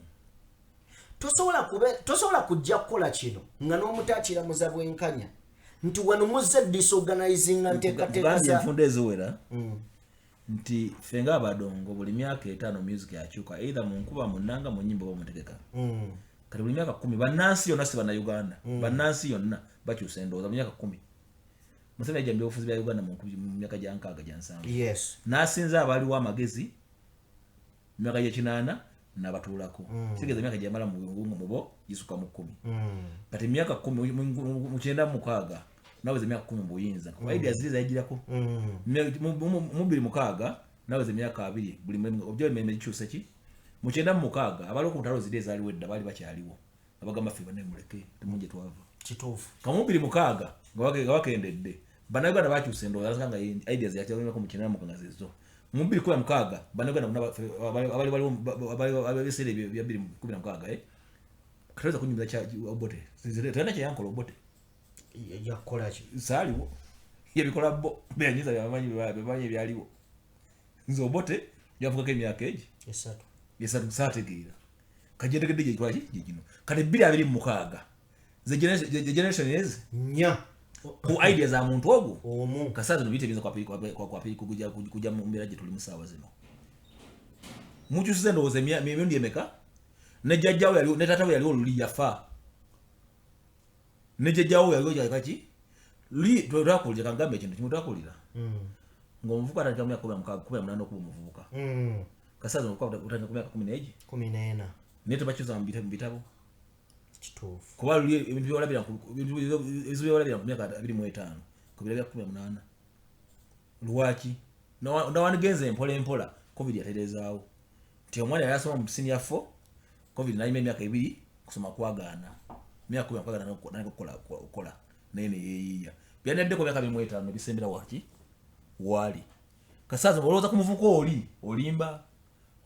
Tosobola kujja kukola kino nga n'omutakiramuza bwenkanya nti wano muzze disorganizinga nteekateeka Gambye enfunda eziwera nti ffe ng'abadongo buli myaka 5 music yakyuka either mu nkuba, mu nnanga, mu nnyimba oba mu ntegeka. Kati buli myaka 10 bannansi yonna si Bannayuganda, bannansi yonna bakyusa endowooza mu myaka 10. Museveni yajja mu byobufuzi bya Uganda mu myaka gya 60 gya 70. N'asinza abaaliwo amagezi mu myaka gy'enkinaana n'abatuulako. Kitegeeza emyaka gye yamala mu bo gisuka mu 10. Kati emyaka 10 mu 96 naweza emyaka 10 mu buyinza. Kuba ideas ziri zayigirako. Mu 2006 naweza emyaka 20 buli obyo emirimu gikyuse ki? Mu 96 abaliwo ku ntalo ziri ezaaliwo edda baali bakyaliwo. Abagamba ffe banne muleke temunje twava. Kituufu. Ka mu 2006 nga bakendedde. Bannayuganda bakyusa endowooza nga ideas yakyalonako mu 96 zezo. Mu 2016 bannayuganda bonna abali baliwo abali ebiseera ebyo bya 2016 Kataweza kunyumiza kya Obote. Tena kye yankola Obote. Yakola ki? Saaliwo. Yabikola bo. Byanyiza byamanyi byaliwo. Nze Obote yavugako emyaka egi. 3. 3 saategeera. Kajendekedde gye gikola ki? Gye gino. Kati 2026. The generation is 4. Ku idea za muntu ogwo. Omu. Kasaazi no biyite biyinza kujja mu mbeera gye tuli mu ssaawa zino. Mukyusiza endowooza emirundi emeka? Ne jjajjaawo yaliwo, ne taata we yaliwo luli yafa. Ne jjajjaawo yaliwo kaki? Luli twakulira, kangambe ekintu kimu twakulira. Ng'omuvubuka atandika mu myaka 16, 18 okuba omuvubuka. Kasaazi omuvubuka otandika ku myaka kumi n'egi? 14. Naye tebakyusa mu bitabo. Kituufu. Kuba luli ebintu by'olabira ku, ebintu ebizibu by'olabira ku myaka 25, ku biro bya 18. Lwaki? Nawandigenze mpola mpola, COVID yatereezaawo. Nti omwana yali asoma mu senior 4, COVID n'alima emyaka 2 kusoma kwagaana. Emyaka kumi na mukaaga n'atandika okukola, naye ne yeeyiiya. Byanaddeko emyaka 25 ebisembera waki? Waali. Kasaazi olowooza ku muvubuka oli, olimba,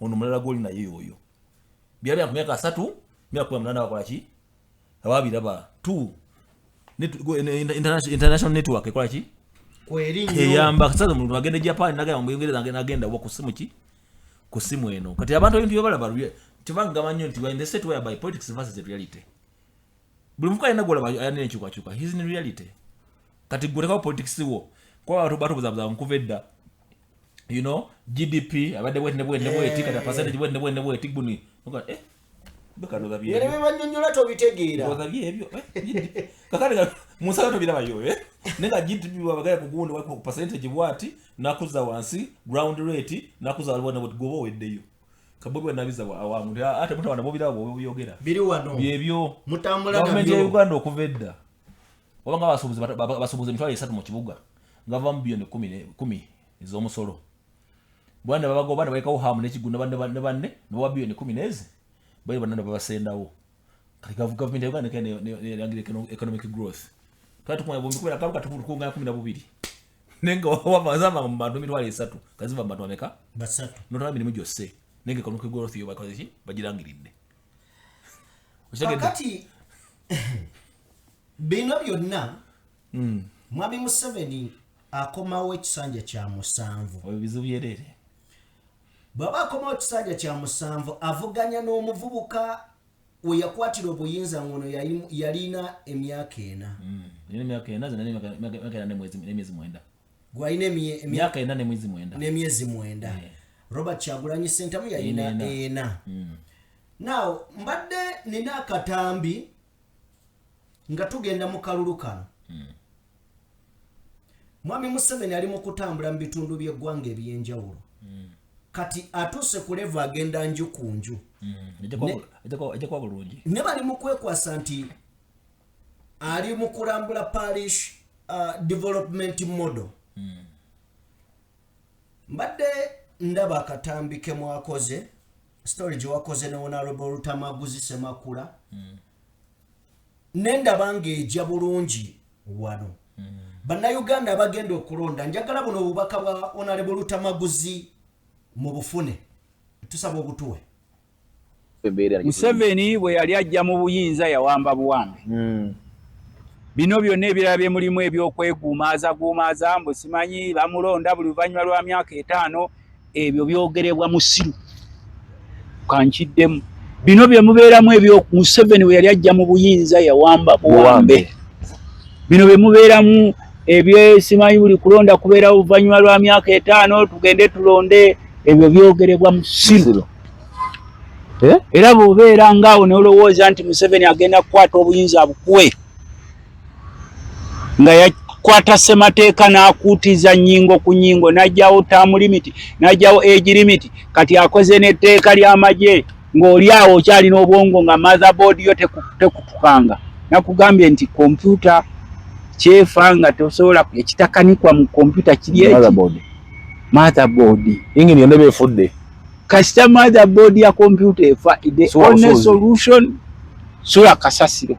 ono omulala gw'oli naye oyo. Byali ku myaka 3, myaka 18 bakola ki? Ababiraba. 2. International network ekola ki? Kweri nnyo. Eyamba. Kasaazi omuntu agenda e Japan, n'agenda mu Bungereza, n'agenda wa ku simu ki? Ku simu eno. Kati abantu ebintu bye balaba tebanga gamanyi nti we are in the state whereby politics versus the reality. Buli muvubuka yenna gw'olaba ayina enkyukakyuka, he is in reality. Kati gwe otekawo politics wo. Kuba abantu batubuzabuza nkuva edda. You know, GDP abadde bweti ne bweti ne bweti, kati percentage bweti ne bweti ne bweti, guni. Oga, Bekaloza Era byebyo. bebanyonyola tobitegeera. Ndowooza byebyo. Eh, kakati mu nsalo tobirabayo, eh? Naye nga GDP bwabagaya ku gundi ku percentage bwati nakuza wansi ground rate nakuza waliwo ne goba oweddeyo. Kabobi wanabiza awangu nti ate mutawana bobiraba bwoba byogera. Biri wano. Byebyo. Mutambula Gavumenti ya nabyo. Uganda okuva edda. Wabanga abasuubuzi 30,000 mu kibuga nga bava mu biliyoni 10 ez'omusolo. Bwana babagoba ne balekawo hamu n'ekigunda banne banne banne ne bawa biliyoni 10 n'ezi bali banne ne babasendawo. Kati gavumenti ya Uganda nerangira economic growth. Twali tukumanya bumbi kubera akamu katukunga 12. Naye nga wava mu bantu 30,000 kaziva mu bantu bameka? Basatu. N'otwala emirimu gyose. Naye nga economic growth yo bakoze ki? Bagirangiridde. Okitegedde? Kakati bino byonna Mwami Museveni akomawo ekisanja kya 7. Ebyo bizibu byereere. Bw'aba akomawo ekisanja kya 7 avuganya n'omuvubuka we yakwatira obuyinza ngono yalina emyaka 4. Yalina emyaka 4, zina emyaka 4 n'emyezi 9. Gwalina emyaka 4 n'emyezi 9. N'emyezi 9. Robert Kyagulanyi Ssentamu yalina 4. Now mbadde nina akatambi nga tugenda mu kalulu kano. Mwami Museveni ali mu kutambula mu bitundu by'eggwanga eby'enjawulo. Kati atuuse ku level agenda nju ku nju. Ajja kuba bulungi. Ne bali mu kwekwasa nti ali mu kulambula parish development model. Mbadde ndaba akatambi ke mwakoze, story gye wakoze ne Honorable Lutamaguzi Ssemakula. Ne ndaba ng'ejja bulungi wano. Bannayuganda abagenda okulonda, njagala buno obubaka bwa Honorable Lutamaguzi mu bufune. Tusaba obutuwe. Museveni bwe yali ajja mu buyinza yawamba buwambe. Bino byonna ebirala bye mulimu ebyokweguumaazaguumaaza mbu simanyi bamulonda buli luvannyuma lwa myaka 5, ebyo byogerebwa musiru. Kankiddemu. Bino bye mubeeramu ebyo Museveni bwe yali ajja mu buyinza yawamba buwambe. Bino bye mubeeramu ebyo simanyi buli kulonda kubeera oluvannyuma lwa myaka 5 tugende tulonde, ebyo byogerebwa musiru. Era bw'obeera ng'awo n'olowooza nti Museveni agenda kukwata obuyinza abukuwe nga yakwata ssemateeka n'akuutiza nnyingo ku nnyingo n'aggyawo term limit n'aggyawo age limit, kati akoze n'etteeka ly'amagye ng'oli awo okyalina obwongo nga motherboard yo tekutukanga. Nakugambye nti kompyuta kyefa nga tosobola ekitakanikwa mu kompyuta kiri eki? Motherboard. Yingini yonna beefudde. Kasita motherboard ya kompyuta efa, the only solution sula kasasiro.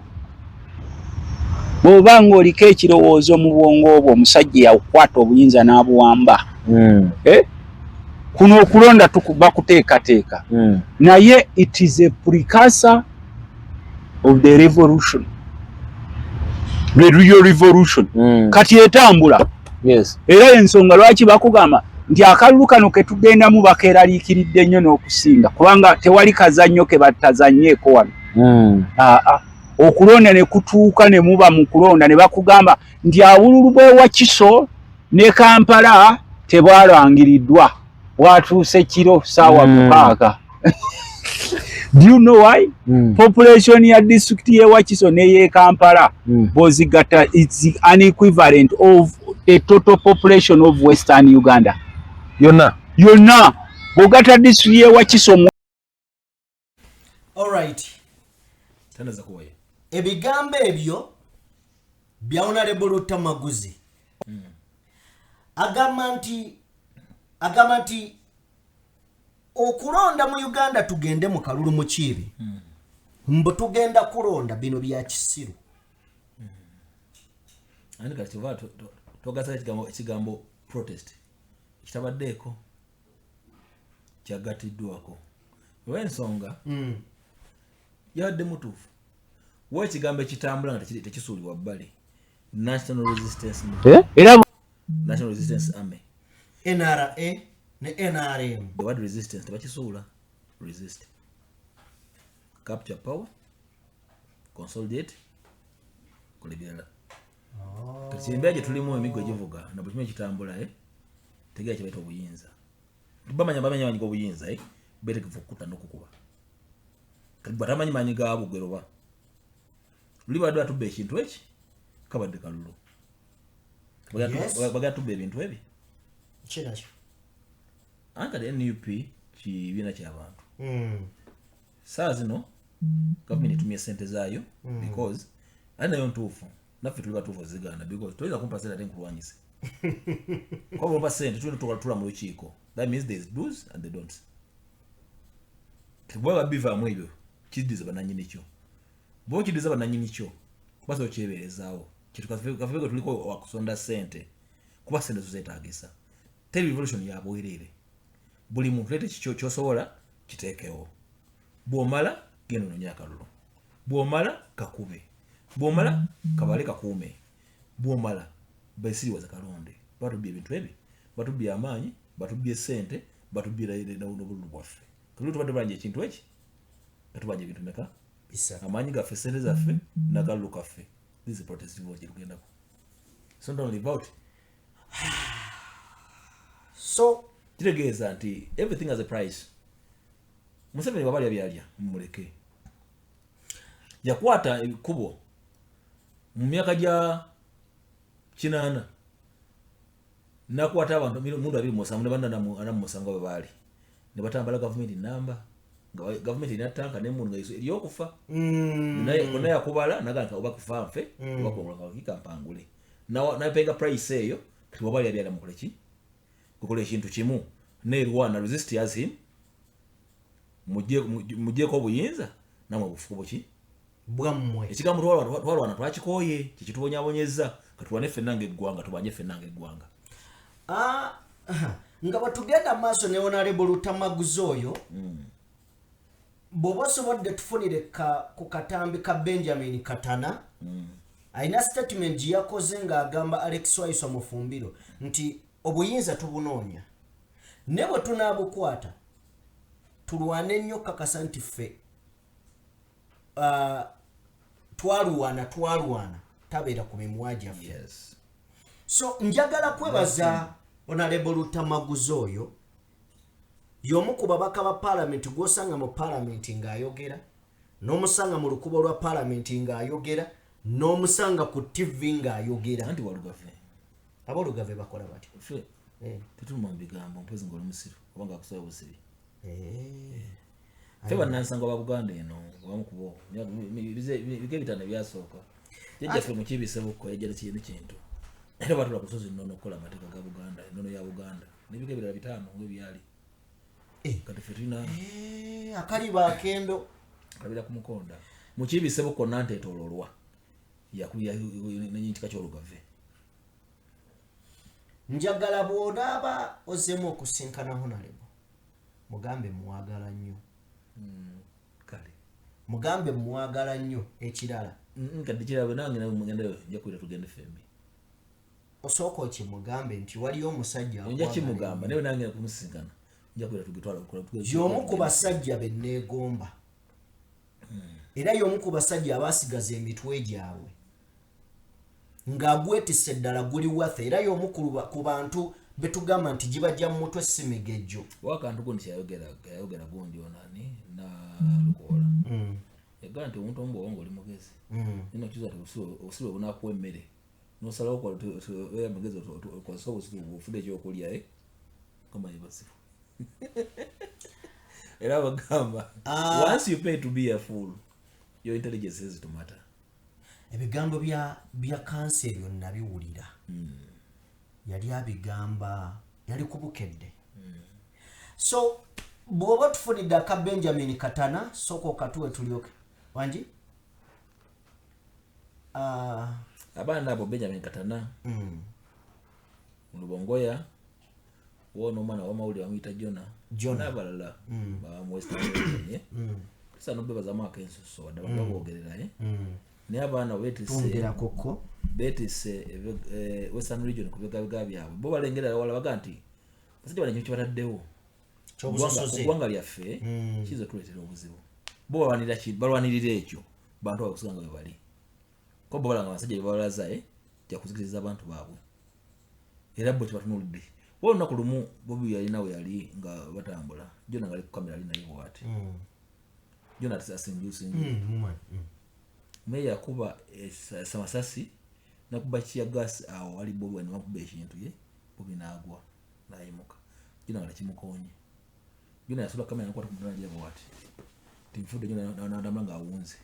Bw'oba ng'oliko ekirowoozo mu bwongo obwo omusajja yakukwata obuyinza n'abuwamba. Kuno okulonda bakuteekateeka. Naye it is a precursor of the revolution. The real revolution. Kati etambula. Era ensonga lwaki bakugamba nti akalulu kano ke tugendamu bakeeraliikiridde nnyo n'okusinga kubanga tewali kazannyo ke batazannyeeko wano. Okulonda ne kutuuka ne muba mu kulonda ne bakugamba nti obululu bw'e Wakiso ne Kampala tebwalangiriddwa, bwatuuse kiro ssaawa 6. Do you know why? Population ya district y'e Wakiso n'ey'e Kampala bw'ozigatta it's an equivalent of the total population of Western Uganda. Yonna. Yonna. Bw'ogatta district y'e Wakiso. All right. Tanaza kuwaye. Ebigambo ebyo bya Honorable Lutamaguzi. Agamba nti okulonda mu Uganda tugende mu kalulu mu kibi. Mbu tugenda kulonda bino bya kisiru. Ani kati va togasa ekigambo protest. Kitabaddeeko kyagatiddwako. Olw'ensonga yabadde mutuufu. Wa ekigambo ekitambula nga tekisuulibwa bbali. National Resistance Movement. Era National Resistance Army. NRA ne NRM. The word resistance tebakisuula. Resist. Capture power. Consolidate. Kola ebirala. Kati embeera gye tulimu emiggo egivuga na buli kimu ekitambula, tegeera kye bayita obuyinza. Bamanya banyiga obuyinza, beetegefu okutta n'okukuba. Kati batamanyi maanyi gaabo gweroba luli badde batubba ekintu eki kabadde kalulu. Bagala tubba ebintu ebi kinakyo. Anti kati NUP kibiina ky'abantu. Saa zino gavumenti etumye sente zaayo because ate nayo ntuufu, naffe tuli batuufu zigaana because toyinza kumpa sente ate nkulwanyise. Kuba bw'ompa sente tulina tutula mu lukiiko, that means there is do's and the don'ts. Bwaba bivaamu ebyo kiddiza bannannyini kyo, bw'oba okiddiza bannannyini kyo kuba okyebeerezaawo kafe tuliko wakusonda sente kuba sente zo zeetaagisa. Teri revolution ya bwereere, buli muntu leeta ekikyo kyosobola kiteekewo, bw'omala genda onoonye akalulu, bw'omala kakube, bw'omala kabale kakuume, bw'omala besiriwaza kalonde. Batubbye ebintu ebi, batubbye amaanyi, batubbye sente, batubbye n'obululu bwaffe. Kalulu tubadde balanja ekintu eki katubanja ebintu meka? Bisatu. Amaanyi gaffe, sente zaffe n'akalulu kaffe. This is protest vote gyetugendako, so don't leave out. So kitegeeza nti everything has a price. Museveni bwaba alya byalya mumuleke. Yakwata ekkubo mu myaka gya 80 nakwata abantu mundu 27 ne banna 47 bwe baali ne batambala gavumenti namba nga gavumenti erina tanka n'emmundu nga eryokufa. Naye konna yakubala naga nti oba kufa nfe oba kuwangula kampangule, napayinga price eyo. Kati bwaba alya byalya mukole ki? Kukola ekintu kimu nerwana, resist as him, muggyeko obuyinza namwe obufuku buki bwammwe. Ekigambo twalwana twakikooye, kikitubonyabonyeza. Katulwane ffenna ng'eggwanga, tubanye ffenna ng'eggwanga. Ah, aha. Nga bwetugenda maaso ne Honorable Lutamaguzi oyo, bw'oba osobodde tufunire ku katambi ka Benjamin Katana. Alina statement gye yakoze ng'agamba Alex Waiswa Mufumbiro nti obuyinza tubunoonya, ne bwe tunaabukwata tulwane nnyo kakasa nti ffe twalwana tabeera ku mimwa gyaffe. So njagala kwebaza Honorable Lutamaguzi oyo, y'omu ku babaka ba paalamenti gw'osanga mu paalamenti ng'ayogera, n'omusanga mu lukubo lwa paalamenti ng'ayogera, n'omusanga ku TV ng'ayogera. Anti walugave. Aboolugave bakola batyo. Ffe tetuluma mu bigambo mpozi ng'oli musiru oba ng'akusaba busibi. Ffe bannansangwa ba Buganda eno wamu kubo biga 5 ebyasooka jjajjaffe Mukiibi Ssebukko yajja nekintu era batula ku lusozi nnono okukola amateeka ga Buganda, ennono ya Buganda n'ebiga ebirala 5 ng'ebyali. Kati ffe tulina akaliba akendo. Kabira ku mukonda. Mukiibi Ssebukko nanteetoololwa yakulira nenyini kika ky'Olugave. Njagala bw'onaaba ozzeemu okusinkana Honorable, mugambe mwagala nnyo. Kale. Mugambe mwagala nnyo. Ekirala, Kadde kirabe nange nawe mugendayo, nja kuwulira tugende ffembi. Osooka okimugambe nti waliyo omusajja Nja akwagala kimugamba ennyo. naye nange kumusinkana nja kuwulira tugitwala. Y'omu ku basajja be neegomba era y'omu ku basajja abaasigaza emitwe gyabwe ng'agwetisse ddala guli wathe, era y'omu ku bantu betugamba nti gibajja mu mutwe si migejjo. Wakantu gundi kyayogera, yayogera gundi onani na Lukoola, yagamba nti omuntu omu bw'oba ng'oli mugezi nina okizuula nti obusiru bunakuwa emmere nosalawo obeera mugezi okozesa obusiru bwofuna ekyokulya, eh? Kama basiru era bagamba once you pay to be a fool, your intelligence is to matter. Ebigambo bya kansa ebyo nabiwulira, yali abigamba yali kubukedde. So bw'oba tufunidde aka Benjamin Katana, sooka okatuwe tulyoke wangi. Abaana abo Benjamin Katana Lubongoya wona omwana wamawulire bamuyita Jona. Jonah. N'abalala baba Western Region, eh? Tusaana obebazamu akensuso wadde abantu baboogerera, eh? Naye abaana beetisse Twongerakoko. Beetisse Western Region ku bigabega byabwe, bo balengera wala baga nti basajja bano ekintu kyebataddewo Kyobusosoze. Eggwanga lyaffe kiyinza otuleetera obuzibu. Bo balwanirira ekyo bantu baabwe kusiga nga bwe bali ko bo balanga abasajja bye babalaza, eh, kyakuzikiriza abantu baabwe era bo tebatunuulidde. Wa olunaku lumu Bobi yalina we yali nga batambula, Jona nga ali ku kamera ali naye bw'ati. Jonathan Asingusingu. Mumanyi. Meya yakuba amasasi nakuba tear gas awo wali Bobi Wine, bamukuba ekintu ye Bobi n'agwa n'ayimuka. Jona nga tekimukoonye. Jona yasula kamera n'akwata ku mutwe n'agira bw'ati. Nti nfudde nnyo n'adamula ng'awunze.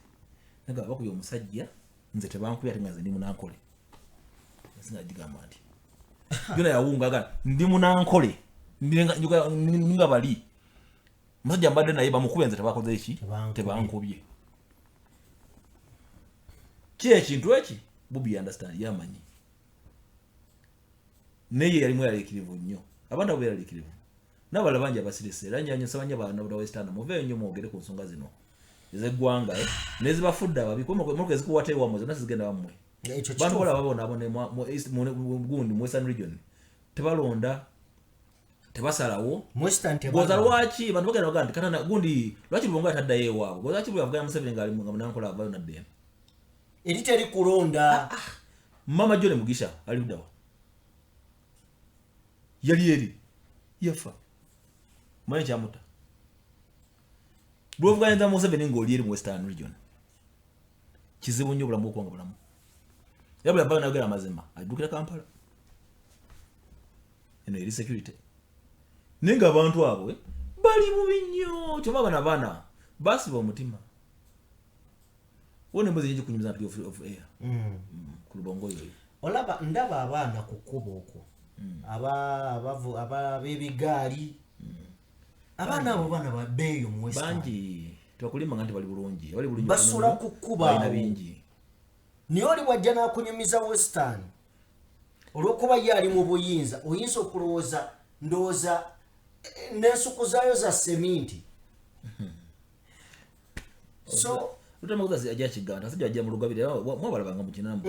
Naye nga bakubye omusajja nze tebankubye ate nga nze ndi munankole. Ensi nga gigamba nti Jona yawunga agamba ndi munankole. Ndi nga bali. Omusajja mbadde naye bamukubye nze tebakoze ki? Tebankubye. Ki ekintu eki? Bobi understand yamanyi. Naye yali mweraliikirivu nnyo. Abantu abo beeraliikirivu. N'abalala bangi abasirise era nsaba nnyo abaana ba Western muveeyo nnyo mwogere ku nsonga zino ez'eggwanga n'ezibafudde ababi. Kuba emmotoka ezikuwata ewammwe zonna zigenda wammwe. Bantu balaba babonaabona gundi mu Western region. Tebalonda, tebasalawo. Goza lwaki bantu bagenda bagamba nti katana gundi lwaki Lubongo ataddayo ewaabwe? Goza lwaki bwe yavuganya Museveni ng'ali nga munankola avaayo n'adda eno? Eri teri kulonda. Mama John Mugisha ali ludda wa? Yali eri yafa. Manyi kyamutta. Bw'ovuganyiza Museveni ng'oli eri mu Western region. Kizibu nnyo obulamu okuba nga bulamu. Era bwe yavaayo n'ayogera amazima addukira Kampala. Eno eri security. Naye ng'abantu abo bali bubi nnyo. Kyova bano abaana baasiba omutima. Wona emboozi egikunyumiza nti off air. Ku Lubongo oyo. Olaba ndaba abaana ku kkubo okwo. Ab'ebigaali. Abaana abo baana babeeyo mu Western. Bangi tebakulimba nti bali bulungi. Bali bulungi. Basula ku kkubo awo. Bingi. Naye oli bw'ajja n'akunyumiza Western olw'okuba ye ali mu buyinza oyinza okulowooza ndowooza n'ensuku zaayo za seminti. So Lutamaguzi ajja kiganda asajja ajja mu lugabire mwabalabanga mu kinana mu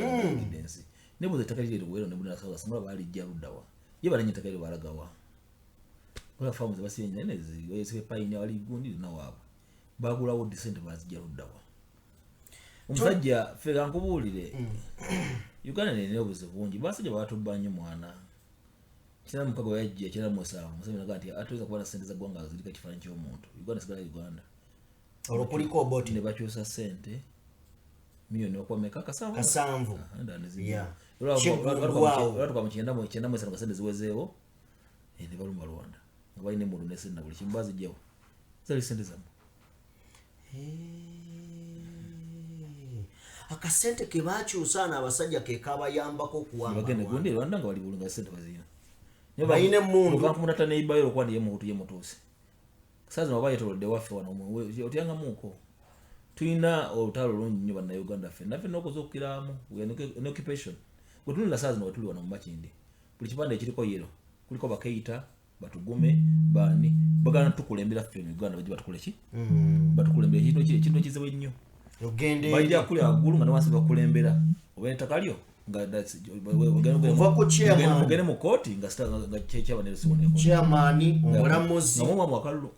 ensi. Nebuuza ettaka liri Luweero ne Bunda South mulaba balijja ludda wa. Ye balinnya ettaka eryo balagawa. Wala faamu ze basiye nnene zi payini wali gundi na waabwe. Bagulawo ddi ssente bazijja ludda wa. Omusajja ffe kankubuulire. Uganda erina obuzibu bungi. Basajja baatubba nnyo mwana. 96 yajja 97 Museveni agamba nti atuweza kuba na ssente za ggwanga ziriko ekifaananyi ky'omuntu. Uganda sigala Uganda. Olwo kuliko Obote. Ne bakyusa ssente miliyoni okuba meka kasanvu. Olwatuuka mu 95 nga ssente ziwezeewo ne balumba Rwanda. Nga balina emmundu ne ssente na buli kimu baziggyawo. Zaali ssente zammwe. Akasente ke baakyusa ano abasajja ke kabayambako okuwamba. Bagenda gundi Rwanda nga bali bulungi nga ssente bazirina. Balina emmundu. Bakumutata n'eyibayo okuba ndiye Muhutu ye Mutuusi. Saazi baba yeetoolodde waffe wano otyangamuuko. Tulina olutalo lungi nnyo bannayuganda ffe. Naffe n'okuzuukiramu we occupation. Bwe tunula saazi zino tuli wano mu Makindye. Buli kipande ekiriko yero kuliko Bakeita, Batugume, baani bagala tukulembera ffe mu Uganda bajje batukole ki? Batukulembera ekintu ekizibu ennyo. Bajja kuli waggulu nga ne wansi bakulembera. Oba ettaka lyo nga ogende mu kkooti nga chairman omulamuzi nga mumwa akalulu.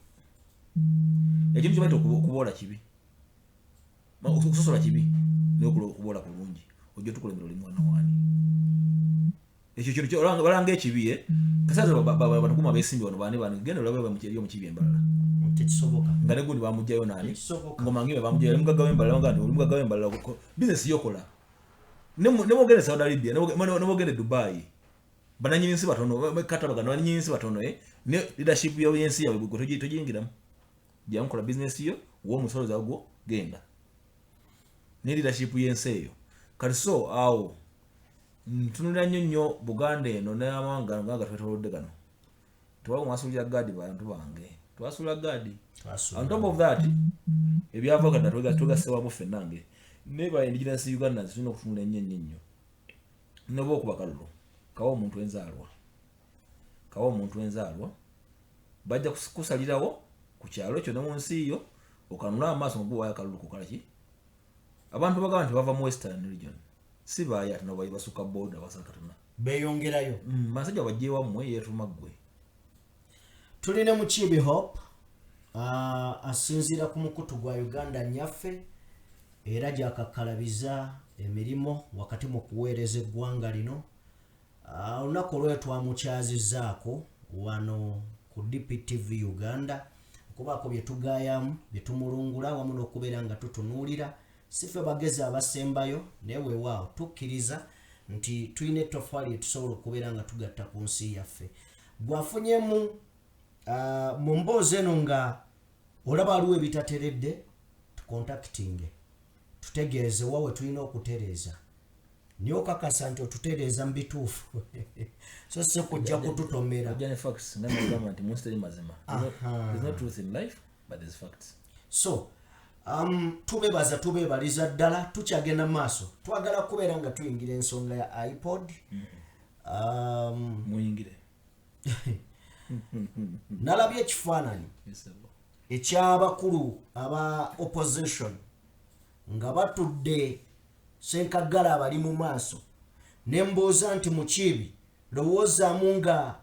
Ekintu kye bayita okuboola kibi. Okusosola kibi naye okuboola kulungi. Ojja tukulembera oli mwana waani. Ekyo kintu balanga ekibi kasaza batukuma beesimbi wano baani baani genda olabe eri omukibi embalala. Tekisoboka. Nga ne gundi bamuggyayo naani. Ngoma ngibe bamuggyayo oli mugagga w'embalala nga oli mugagga w'embalala bizinesi yokola. Ne bw'ogenda Saudi Arabia ne bw'ogenda Dubai banannyini nsi batono katabagano banannyini nsi batono ne leadership y'ensi yaabwe gwe togiyingiramu. Jangu kola bizinesi yo wa omusolo gwo genda. Ne leadership y'ensi eyo. Kati so awo ntunulira nnyo nnyo Buganda eno n'amawanga nga gatwetoolodde gano. Tewali mwasuulira gaadi bantu bange. Twasuula gaadi. On top of that ebyava kadda twegasse wamu ffenna nge. Ne ba indigenous Ugandans tulina okutunula ennyo ennyo ennyo. Noba okuba kalulu kawa omuntu enzaalwa. Kawa omuntu enzaalwa bajja kusalirawo ku kyalo ekyo ne mu nsi yo okanula amaaso nga guwaayo akalulu kukola ki? Abantu bagamba nti bava mu Western region. Si baayo ate nabo basukka border basala katona. Beeyongerayo. Basajja bajje wammwe yeetuma ggwe. Tulina Mukiibi Hope asinziira ku mukutu gwa Uganda nnyaffe era gyakakkalabiza emirimu wakati mu kuweereza eggwanga lino. Olunaku olwo twamukyazizzaako wano ku DPTV Uganda Okubaako bye tugaayamu, bye tumulungula wamu n'okubeera nga tutunuulira. Si ffe bagezi abasembayo, naye weewaawo tukkiriza nti tulina ettofaali etusobola okubeera nga tugatta ku nsi yaffe. Gwafunyemu mu mboozi eno nga olaba waliwo ebitateredde, tukontakitinge tutegeeze wa we tulina okutereeza, naye okakasa nti otutereeza mu bituufu so si kujja kututomera. Ojja ne facts nga nagamba nti munsi teri mazima. There's no truth in life, but there's facts. So tubebaza, tubeebaliza ddala. Tukyagenda mu maaso, twagala kubeera nga tuyingira ensonga ya IPOD. Muyingire. Nalabye ekifaananyi Yes, sir. eky'abakulu aba opposition nga batudde, Senkagala abali mu maaso, ne mbuuza nti Mukiibi, lowoozaamu nga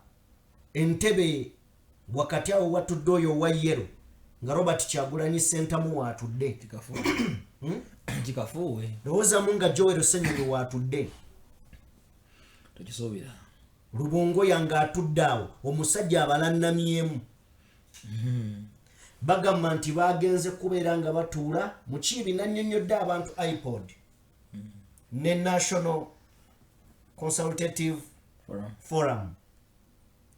entebe wakati awo watudde oyo owa yellow nga Robert Kyagulanyi Sentamu waatudde. Kikafuuwe. Kikafuuwe. Lowoozaamu nga Joel Ssenyonyi waatudde. Tokisuubira. Lubongoya ng'atudde awo, omusajja abalannamyemu. Bagamba nti bagenze kubeera nga batuula. Mukiibi nannyonnyodde abantu IPOD ne National Consultative Forum. Forum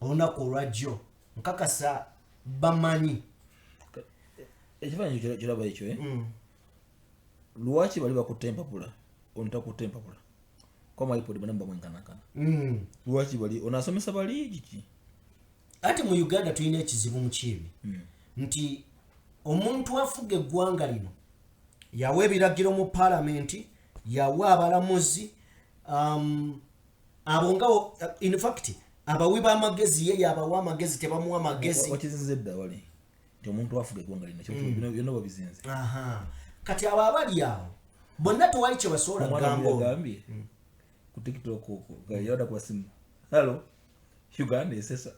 olunaku olwajjo, nkakasa bamanyi. Ekifaananyi kiraba ekyo, eh? Lwaki bali bakutte empapula, ono takutte empapula? Kwama IPOD bonna bamwenkanankana. Lwaki bali ono asomesa bali kiki? Ate mu Uganda tulina ekizibu, Mukiibi, nti omuntu afuga eggwanga lino yawa ebiragiro mu paalamenti, yawa abalamuzi, abo nga in fact abawi b'amagezi, ye yabawa amagezi, tebamuwa amagezi. Wakizinze dda wali nti omuntu afuga eggwanga lino byonna babizinze. Aha. Kati abo abali awo bonna tewali kye basobola Omwana kugamba ono. yagambye ku TikTok okwo nga yawada ku basimu, "Hello, Uganda esesa.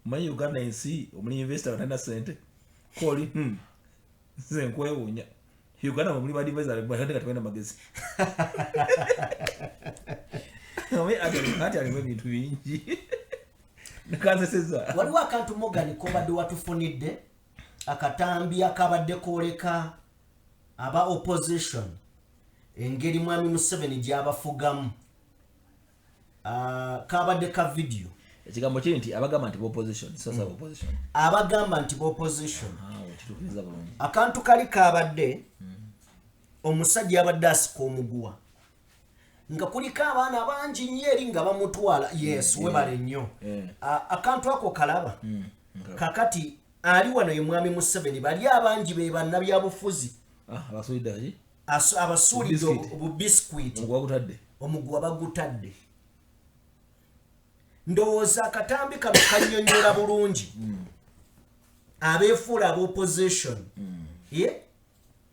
Omanyi Uganda ensi omuli investor batalina sente koli. Nze nkwewuunya, Uganda mwe muli ba advisor ate nga tebalina magezi." Omanyi ati alimu ebintu bingi nekanseseza. Waliwo akantu Morgan kobadde watufunidde, akatambi akabadde kooleka aba opposition engeri mwami Museveni gy'abafugamu. Ah, kabadde ka vidiyo. Ekigambo kiri nti abagamba nti opposition, so saba opposition. Abagamba nti opposition. Ah, okituukiriza bulungi. Akantu kali kabadde omusajja abadde asika omuguwa nga kuliko abaana bangi nnyo eri nga bamutwala. Yes, webale nnyo. Akantu ako kalaba. Kakati ali wano ye mwami Museveni, bali abangi be bannabyabufuzi. Ah, abasuulidde ki? Abasuulidde Biscuit. obubiskwiti. Omuguwa gutadde. Omuguwa bagutadde. Ndowooza akatambi kano kannyonnyola bulungi abeefuula aba opposition ye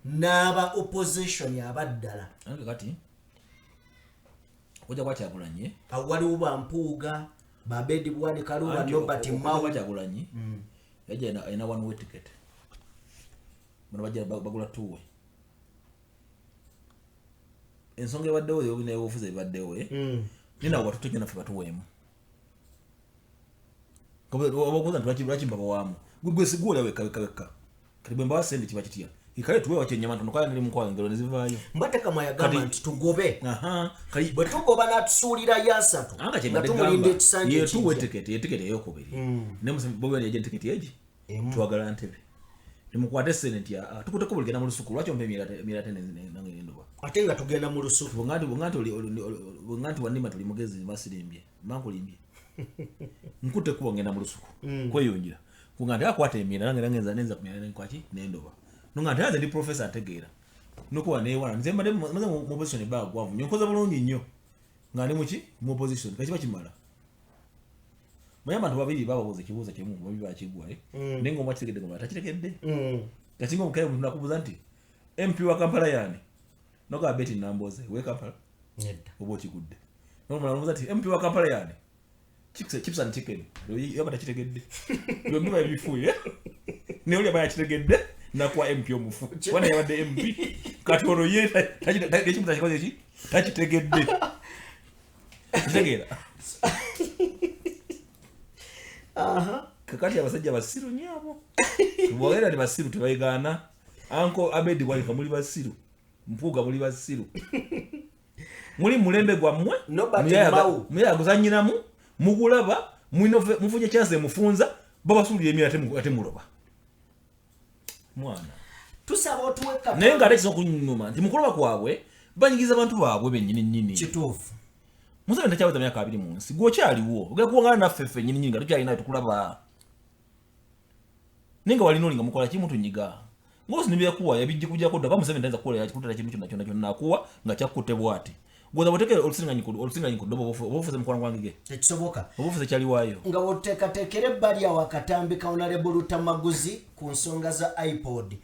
n'aba opposition abaddala. Ange kati okujja kwa Kyagulanyi Awo waliwo bampuuga, babedi Bwanika, Anti Nobert okujja Mao. kwa Kyagulanyi, yajja alina one way ticket. Bano bajja bagula two way. Ensonga ebaddewo ebyobufuzi ebaddewo, eh? Nina watutte naffe batuweemu. Obakubuuza nti lwaki mbabawaamu, gwe sigwola wekka wekka wekka. Kati bwe mbawa sente kiba kitya? Kale tuweewa kyenyama ntono, kale neri mukwano engalo ne zivaayo. Mbatekamwa yagamba nti tugobe. Aha, kali Bwe tugoba n'atusuulirayo asatu anga nga kyembadde tumulinda gamba ekisanja yetuwa ekijja. etiketi, etiketi eyokubiri ne Bobi Wine yajja etiketi egi. Emu. Twagala ntebe, nemukwate sente nti tukuteko buli genda mu lusuku, lwaki ompa emyera ate nange nendoba? Ate nga tugenda mu lusuku. Bwenga nti wanima tuli mugezi, basirimbye mankulimbye, nkutte kuba ngenda mu lusuku kweyungira kunga nti akwata emyera nange nenza ku myera nenkwaki nendoba, nonga nti nze ndi professor ategeera nokuba newana. Nze mbadde maze mu opposition ebbanga gwanvu nnyo, nkoze bulungi nnyo nga ndi muki mu opposition, kakiba kimala. Manye abantu babiri bababuuza ekibuuzo kimu, babiri bakigwa, eh? Naye nga omu akitegedde nga takitegedde. Kati nga omukaire omuntu nakubuuza nti MP wa Kampala yaani, nogamba Betty Nambooze we Kampala. Nedda. Oba okigudde. Nomulala nomubuuza nti MP wa Kampala yaani, chips and chicken, yaba takitegedde. Byombi babifuye, naye oli aba yakitegedde nakuwa MP omufu wana yabadde MP. Kati ono ye ekimu takikoze ki, takitegedde. Kitegeera? Kakati abasajja basiru nnyo abo. Bwogera nti basiru tebayigaana. Anko Abedi Bwanika muli basiru, Mpuuga muli basiru, muli mulembe gwammwe. Norbert Mao. Muyaguzanyiramu mugulaba mufunye chance emufunza babasulira emira ate muloba mwana. Tusaba otuwe Naye nga ate kisobola okunyuma nti mukuloba kwabwe banyigiza abantu baabwe bennyini nnyini. Kituufu. Museveni takyaweza myaka 20 mu nsi, gweokyaliwo ogenda kuwangala naffe ffe nnyini nnyini nga tukyalina tukulaba, naye nga walina oli nga mukola kimu tunyiga ngosi nibyakuwa yabijja kujjako dda. Kuba Museveni tayinza kukola kutera kintu kyonna kyonna kyonna akuwa nga kyakutte bw'ati. Gwoza bw'oteeka olusinganyi ku ddobo oba ofuze mukwano gwange ge. Tekisoboka. Oba ofuze kyaliwaayo. Nga woteekateekera ebbali awo akatambi ka Honorable Lutamaguzi ku nsonga za iPod.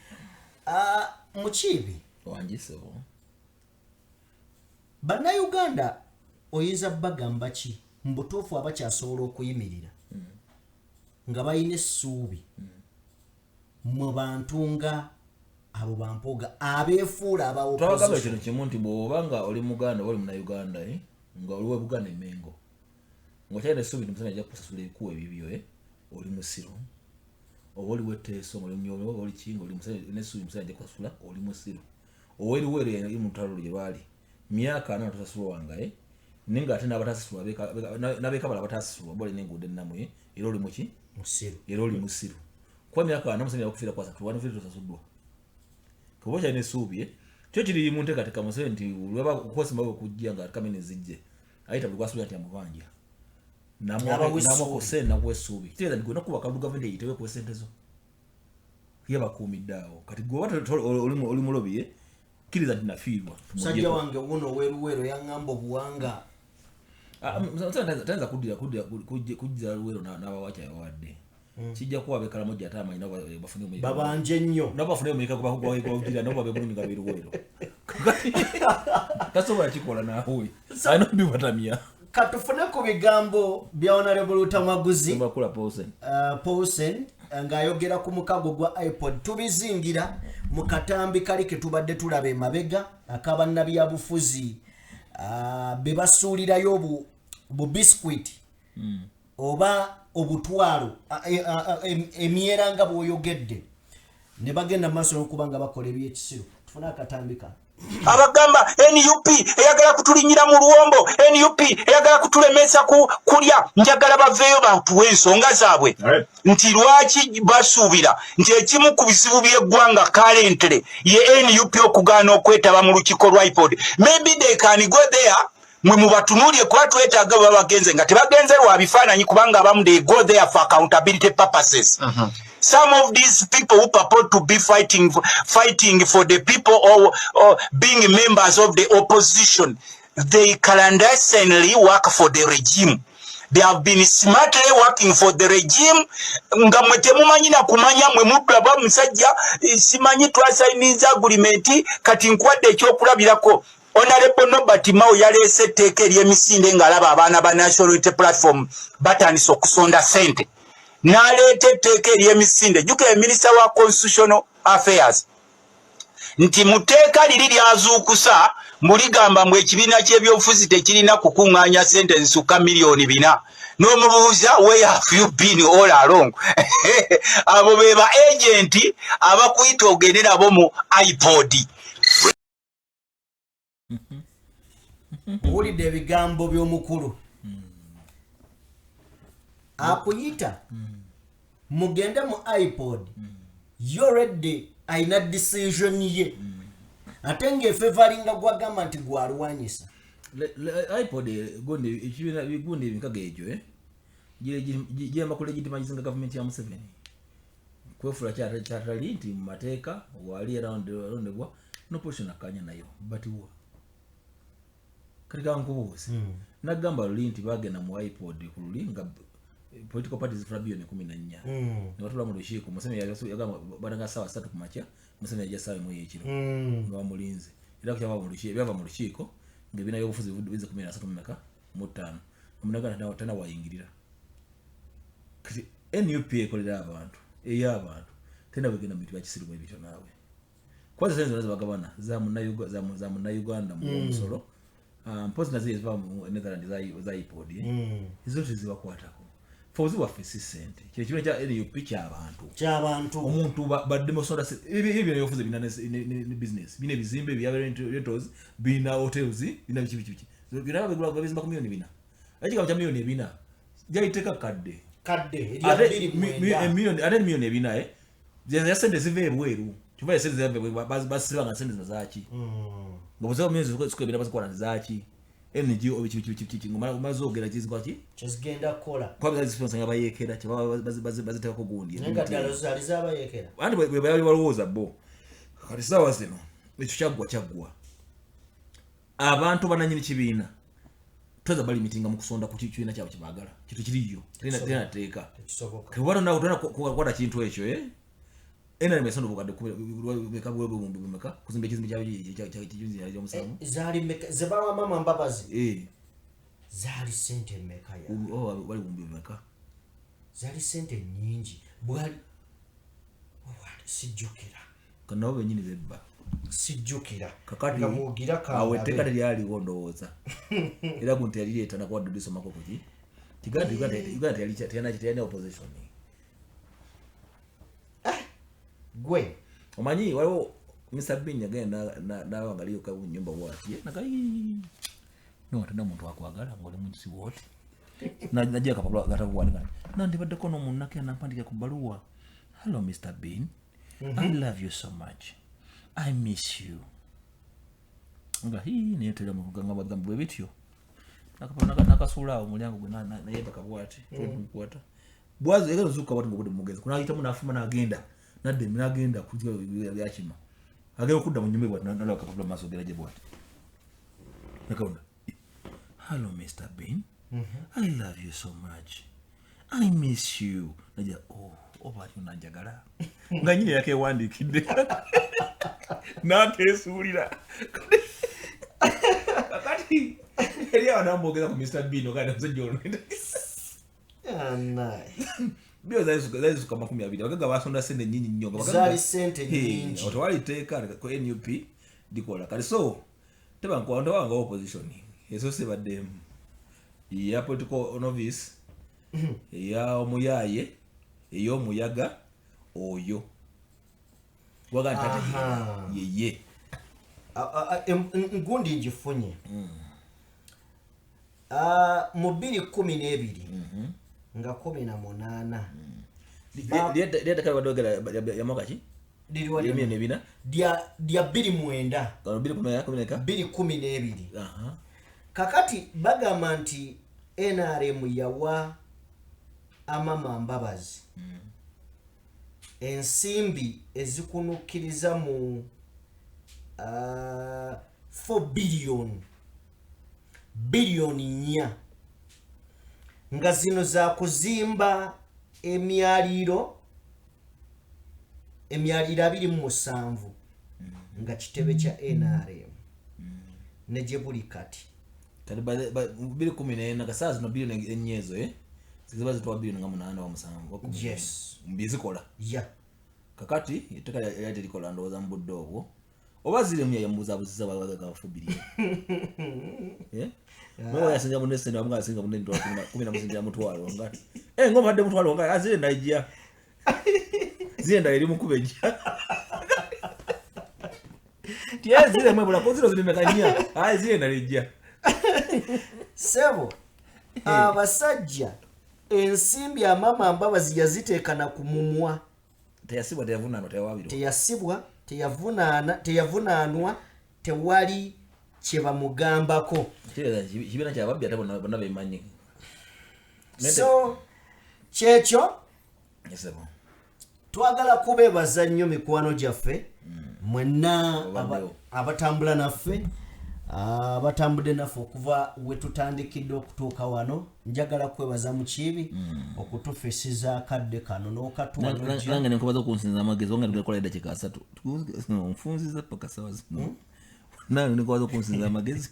Mukiibi. Wangisebo. Bannayuganda oyinza bagamba ki mu butuufu abakyasobola okuyimirira nga balina essuubi mu bantu nga abo bampuuga abeefuula aba Twabagamba opposition? Ekintu kimu nti bw'oba nga oli Muganda oba oli Munnayuganda, nga oli wa Buganda Emengo, ng'okyalina essuubi nti Museveni ajja kukusasula ebikuwa ebibyo, oli musiru. Oba oli w'Etteeso nga oli Munyoro oba oli ki nga oli Museveni n'essuubi Museveni ajja kukusasula, oli musiru. Oweruweru eri mu lutalo lwe lwali myaka 40 tosasulwanga, naye ng'ate n'abatasasulwa n'abeekabala abatasasulwa bo balina enguudo ennamu, era oli muki? Musiru. Era oli musiru kuba myaka 40 Museveni yakufiira kwasatu wanofiira tosasuddwa. Kuba okyalina essuubi, kyo kiri mu nteekateeka Museveni nti lwaba okwesimba bwe kujja nga kamene zijje ayita buli gwasuubira nti amubanja N'abawa essuubi. n'amuwa nakuwa essuubi, kitegeeza nti gwena kuba akalulu gavumenti eyitewo ekuwa sente zo ye bakuumidde awo. Kati gwe oba oli mulobi, kkiriza nti nafiirwa. Musajja wange wuno oweruweero yaŋŋamba obuwanga. Ah, Museveni tayinza kujja Luweero n'abawa kyabawadde. Kijja kuwa ab'Ekalamoja ate amanyi nabo bafune omuyika. Babanje nnyo. Nabo bafune omuyika gwawugira nabo babe bulungi nga b'e Luweero. Tasobola kikola naawe alina obibatamya. Katufune ku bigambo bya Honorable Lutamaguzi. Bakula Paulsen. Paulsen ng'ayogera ku mukago gwa iPod. Tubizingira mu katambi kali ke tubadde tulaba emabega akabannabyabufuzi be basuulirayo bu biscuit oba obutwalo emyera nga bw'oyogedde ne bagenda mu maaso n'okuba nga bakola ebyekisiru. Tufune akatambi kano. Abagamba NUP eyagala kutulinyira mu luwombo, NUP eyagala kutulemesa ku kulya, njagala baveeyo batuwe ensonga zaabwe nti lwaki basuubira nti ekimu ku bizibu by'eggwanga currently ye NUP okugaana okwetaba mu lukiiko lwa IPOD. Maybe they can go there, mwe mubatunuulye kuba twetaaga baba bagenze nga tebagenze lwa bifaananyi, kubanga abamu they go there for accountability purposes. Some of these people who purport to be fighting for the people or being members of the opposition, they clandestinely work for the regime. They have been smartly working for the regime nga mwe temumanyi na kumanya. Mwe mutulaba musajja simanyi twasayiniza agreement. Kati nkuwadde ekyokulabirako, Honorable Norbert Mao yaleese etteeka ery'emisinde ng'alaba abaana ba National Unity Platform batandise okusonda ssente, n'aleeta etteeka ery'emisinde. Jjukira minisita wa constitutional affairs nti mu tteeka liri lyazuukusa mbuligamba mbu ekibiina ky'ebyobufuzi tekirina kukuŋŋaanya ssente zisukka miliyoni 4. N'omubuuza, "Where have you been all along?" Abo be ba agenti abakuyita ogende nabo mu IPOD. Owulidde ebigambo by'omukulu akuyita mugende mu IPOD. Ye already ayina decision ye ate ng'efevalinga gwagamba nti gwalwanyisa. IPOD gundi ekibiina gundi emikago egyo giyamba ku legitimizinga gavumenti ya Museveni kwefula kyatali nti mu mateeka wali erondebwa n'opposition akanya nayo batiwa. Kati kankubuuze, nagamba luli nti bagenda mu IPOD ku luli nga political parties zifuna biliyoni 14 ne batula mu lukiiko. Museveni yagamba batanga saawa 3 ku makya, Museveni yajja saawa 1 ey'ekiro nga bamulinze. Era kyava mu lukiiko, ebyava mu lukiiko ng'ebibiina by'obufuzi bize 13 mumeka mu ttaano omunagana tana wayingirira. Kati NUP ekolera abantu ey'abantu tena bwegenda mu bintu bya kisiru bwe bityo naawe, kuba sente zonna zebagabana za munnayuganda mu omusolo. Ah, mpozi nazo eziva mu Netherland za IPOD, ezo tezibakwatako. Obuzibu bwaffe si ssente, kino ekibiina kya NUP kyabantu. Kyabantu. Omuntu badde musonda ebyo byofuze birina ne business, birina ebizimbe bya rentals, birina hotels, birina biki biki biki, byonna babigula, babizimba ku 4 miliyoni. Ekigambo kya 4 miliyoni gyayiteka kadde. Kadde erya Ate bbiri mwenda. Ate 4 miliyoni, ya sente ziva ebweru, kyova ya sente ziva ebweru, basiba nga sente zino zaki, nga buziba miliyoni zikuwa ebina, bazikola zaki NGO biki biki biki biki, nga omaze ogera kizikola ki Kyezigenda kukola. Kuba bazisponsa nga bayeekera, kyebaba baziteekako gundi. Naye nga ddala zaali zabayeekera. Anti bwe bali balowooza bo. Kati saawa zino ekyo kyaggwa, kyaggwa. Abantu bananyini kibiina toza bali mitinga mu kusonda ku kibiina kyabwe kyebaagala, kintu kiriyo terina tteeka. Tekisoboka. Kebaba kukwata kintu ekyo, NRM yasonda obukadde bumeka, bwebumbi bumeka kuzimba ekizimbe kyabwe kyomusanvu? Zaali mmeka ze bawa Mama Mbabazi? Eh. Zaali sente mmeka ya? Oba bali buwumbi bumeka? Zaali sente nnyingi, bwali obwali sijjukira. Kanabo benyini bebba. Sijjukira. Kakati nga bwogira awo etteeka kandabe. Teryaliwo ndowooza, era gunti yalireeta nakuwadde odisomako kuki Uganda, Uganda teyalina opposition. Gwe. Omanyi waliwo Mr Bean yagenda naba nga aliyo mu nyumba bwati naga no tena omuntu akwagala ngaoli munsi bwoti, najja akapapula gatabuwanika nandibaddeko n'omunake nampandika ku bbaluwa, "Hello Mr Bean, I love you so much, I miss you." Nga hii neyetera mugamba bwe bityo. Nakapapula nakasuula awo mulyango gwe nayebaka bwati mukwata bwazo yagenda ozuuka bwati ngaobudde mugezi kunayitamu nafuma nagenda nadde nagenda byakima agenda okudda mu nyumba bwati nalaba akapapula mu maaso geraje bwati nakawunda, "Hello Mr Bean, I love you so much, I miss you." Naja, "Oh, oba ali onanjagala," nga nyini yakewandiikidde nakesuulira. Kakati eri awo namwogeza ku Mr Bean oganda omusajja ono. Anaye. Bio zazisuka 20, abagagga basonda sente nyingi nnyo nga Zaali sente Hey, nnyingi. awo tewali tteeka ku NUP likola kati, so tebanga opposition esoose baddemu eya political novice, eya omuyaaye, ey'omuyaga oyo gwaga nti tategeera. Aha. Yeye. Gundi ngifunye. Mu 2012 nga 18. Lyataka badogera yamwaka ki? Liriwa? 4 miliyoni. Lya 29. Kano 2 kumi neka. 2012. Aha. Kakati bagamba nti NRM yawa Amama Mbabazi ensimbi ezikunukkiriza mu 4 billion, 4 biliyoni, nga zino za kuzimba emyaliiro 27 nga kitebe kya NRM ne gye buli kati. Kati 2014, kasaa zino 4 biliyoni ezo, ziba zitwa 8 biliyoni wa 7 wa 10. Yes. Byezikola. Ya. Kakati etteeka lyali terikola ndowooza mu budde obwo, oba zirimu yamubuzabuziza bagaga 4 biliyoni. Mwe yasinga munne sente, amuga asinga munne emitwalo kumi na musingira mutwalo nga ngoma adde mutwalo nga azire ndajja zire ndala eri mukuba ejja ti zire mwe bula ko ziro ziri meka nnya, ayi zire ndala ejja. Sebo, abasajja ensimbi Amama Mbabazi yaziteekana ku mumwa. Teyasibwa, teyavunaanwa, teyawabirwa. Teyasibwa, teyavunaanwa, tewali kye bamugambako. Kitegeeza kibiina kyababbi ate bonna bonna bemanyi. So kyekyo. Esebo. Twagala kubeebaza nnyo mikwano gyaffe mwenna Obaddewo. abatambula naffe, abatambudde naffe okuva we tutandikidde okutuuka wano. Njagala kwebaza Mukiibi okutufisiza akadde kano n'okatuwa n'ojja. Nange nenkubaza okunsinza amagezi wange tugakola eddakiika 30 nfunziza paka sawa zino. Nange nenkubaza okunsinza amagezi,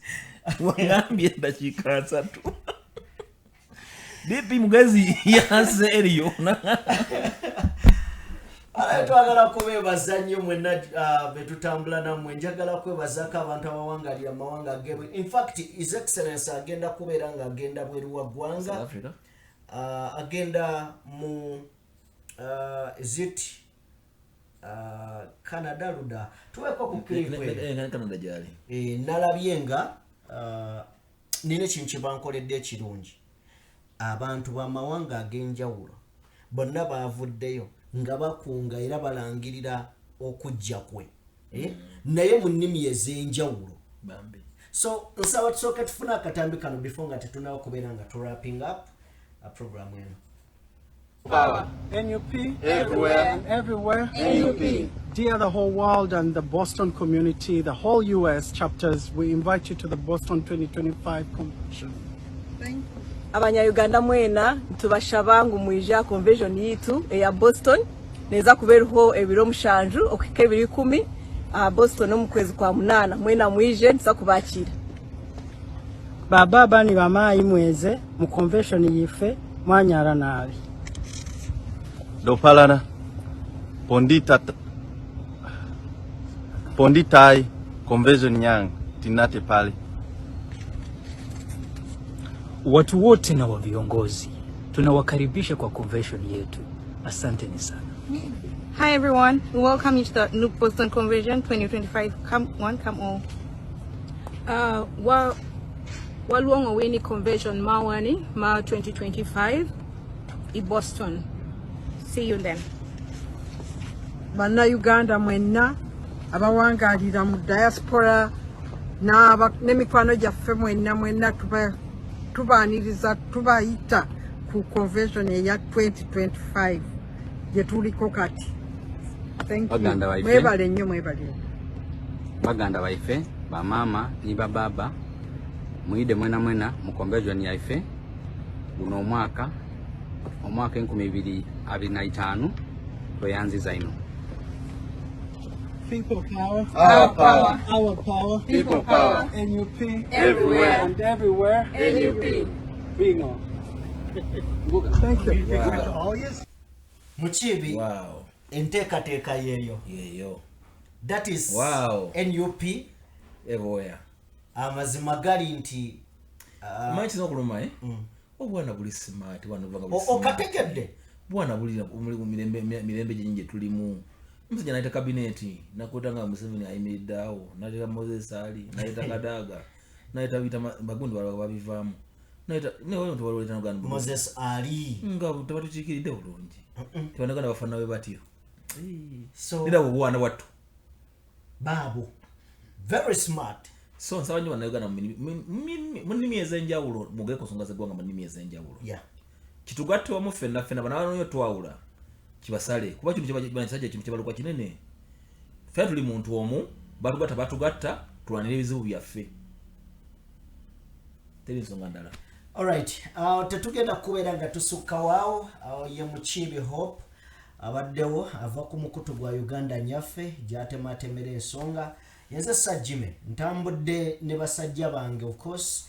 wagambye eddakiika 30. DP mugezi yanse eriyo. Alaye twagala kubeebaza nnyo mwenna betutambula nammwe. Njagala kwebazaako abantu abawangalira amawanga agebwe. In fact, His Excellence agenda kubeera ng'agenda bweru wa ggwanga. Africa. Agenda mu is it Canada luda tuweko ku clip eyo. Canada gyali. Nalabye nga nina ekintu kye bankoledde ekirungi. Abantu b'amawanga ag'enjawulo bonna baavuddeyo nga bakunga era balangirira okujja kwe, eh? Naye mu nnimi ez'enjawulo. Bambi. So nsaba tusooke tufune akatambi kano before nga tetunaba kubeera nga tu wrapping up program eno. NUP everywhere and everywhere. NUP. Dear the whole world and the Boston community, the whole US chapters, we invite you to the Boston 2025 convention. Abanyayuganda mwena, tubashaba ngu mwija convention yitu eya Boston, neza kubeeraho ebiro 7 okuhika ebiro 10 aha Boston omu kwezi kwa 8. Mwena mwije, nituza kubaakira. Baba ni bamayi mweze mu convention yife mwanyara nabi. Dopalana Pondita Ponditai convention yang tinate pale. Watu wote na wa viongozi tunawakaribisha kwa convention yetu. Asanteni sana. Hi everyone, we welcome you to the New Boston Convention 2025. Come one, come all. Waluongo weni convention mawani ma 2025 i Boston. See you then. Bannayuganda mwenna abawangalira mu diaspora n'emikwano gyaffe mwenna mwenna, tubaaniriza, tubayita ku convention eya 2025 gye tuliko kati. Thank you. Baganda baife. Mwebale nnyo, mwebale. Baganda baife, bamama ni bababa, mwide mwena mwena mu convention yaife guno omwaka 2025, tweyanziza ino. People power. Our power. Our power. People power. NUP. Everywhere. And everywhere. NUP. Bingo. Thank you. Mukiibi. Wow. Enteekateeka yeeyo. Yeeyo. That is Wow. NUP everywhere. Amazima gali nti Manyi kiza okuluma, eh? Obwana buli smart, bwana buvanga buli smart. Okategedde. Bwana buli muli mu mirembe gyenyi gye tulimu. Omusajja n'ayita kabineti, nakuta nga Museveni ayimiridde awo, n'ayita Moses Ali, n'ayita Kadaga, n'ayita biyita bagundi balala babivaamu. N'ayita ne waliwo nti waliwo n'ogamba Moses Ali. Nga tebatukiikiridde bulungi. Tebanaganda bafaanana bwe batyo. So Era obwana bwattu. Baabo. Very smart. So nsaba nnyo Bannayuganda mu nnimi ez'enjawulo mugere ku nsonga z'eggwanga mu nnimi ez'enjawulo. Kitugatte wamu ffenna ffenna, bano abanoonya twawula kibasale, kuba kino kisajja kintu kibalukwa kinene. Ffenna tuli muntu omu, batugatta batugatta tulwanire ebizibu byaffe. Teri nsonga ndala. Alright, tetugenda kubeera nga tusukka waawo. Ye Mukiibi Hope abaddewo ava ku mukutu gwa Uganda Nyaffe gy'atematemera ensonga. Yenze Sajjime, ntambudde ne basajja bange, of course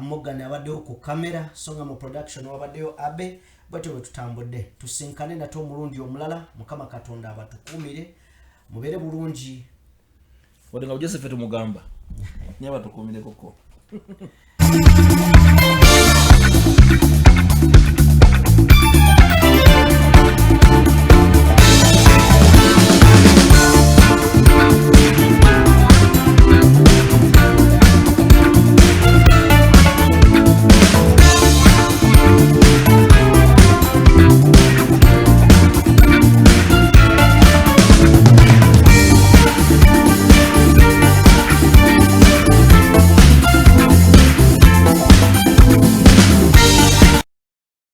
Morgan abaddewo ku kamera, so nga mu production wabaddeyo Abe. Bwetyo bwe tutambudde, tusinkane nate omulundi omulala. Mukama Katonda abatukuumire, mubeere bulungi. Wadde nga Joseph tumugamba naye abatukuumirekoko.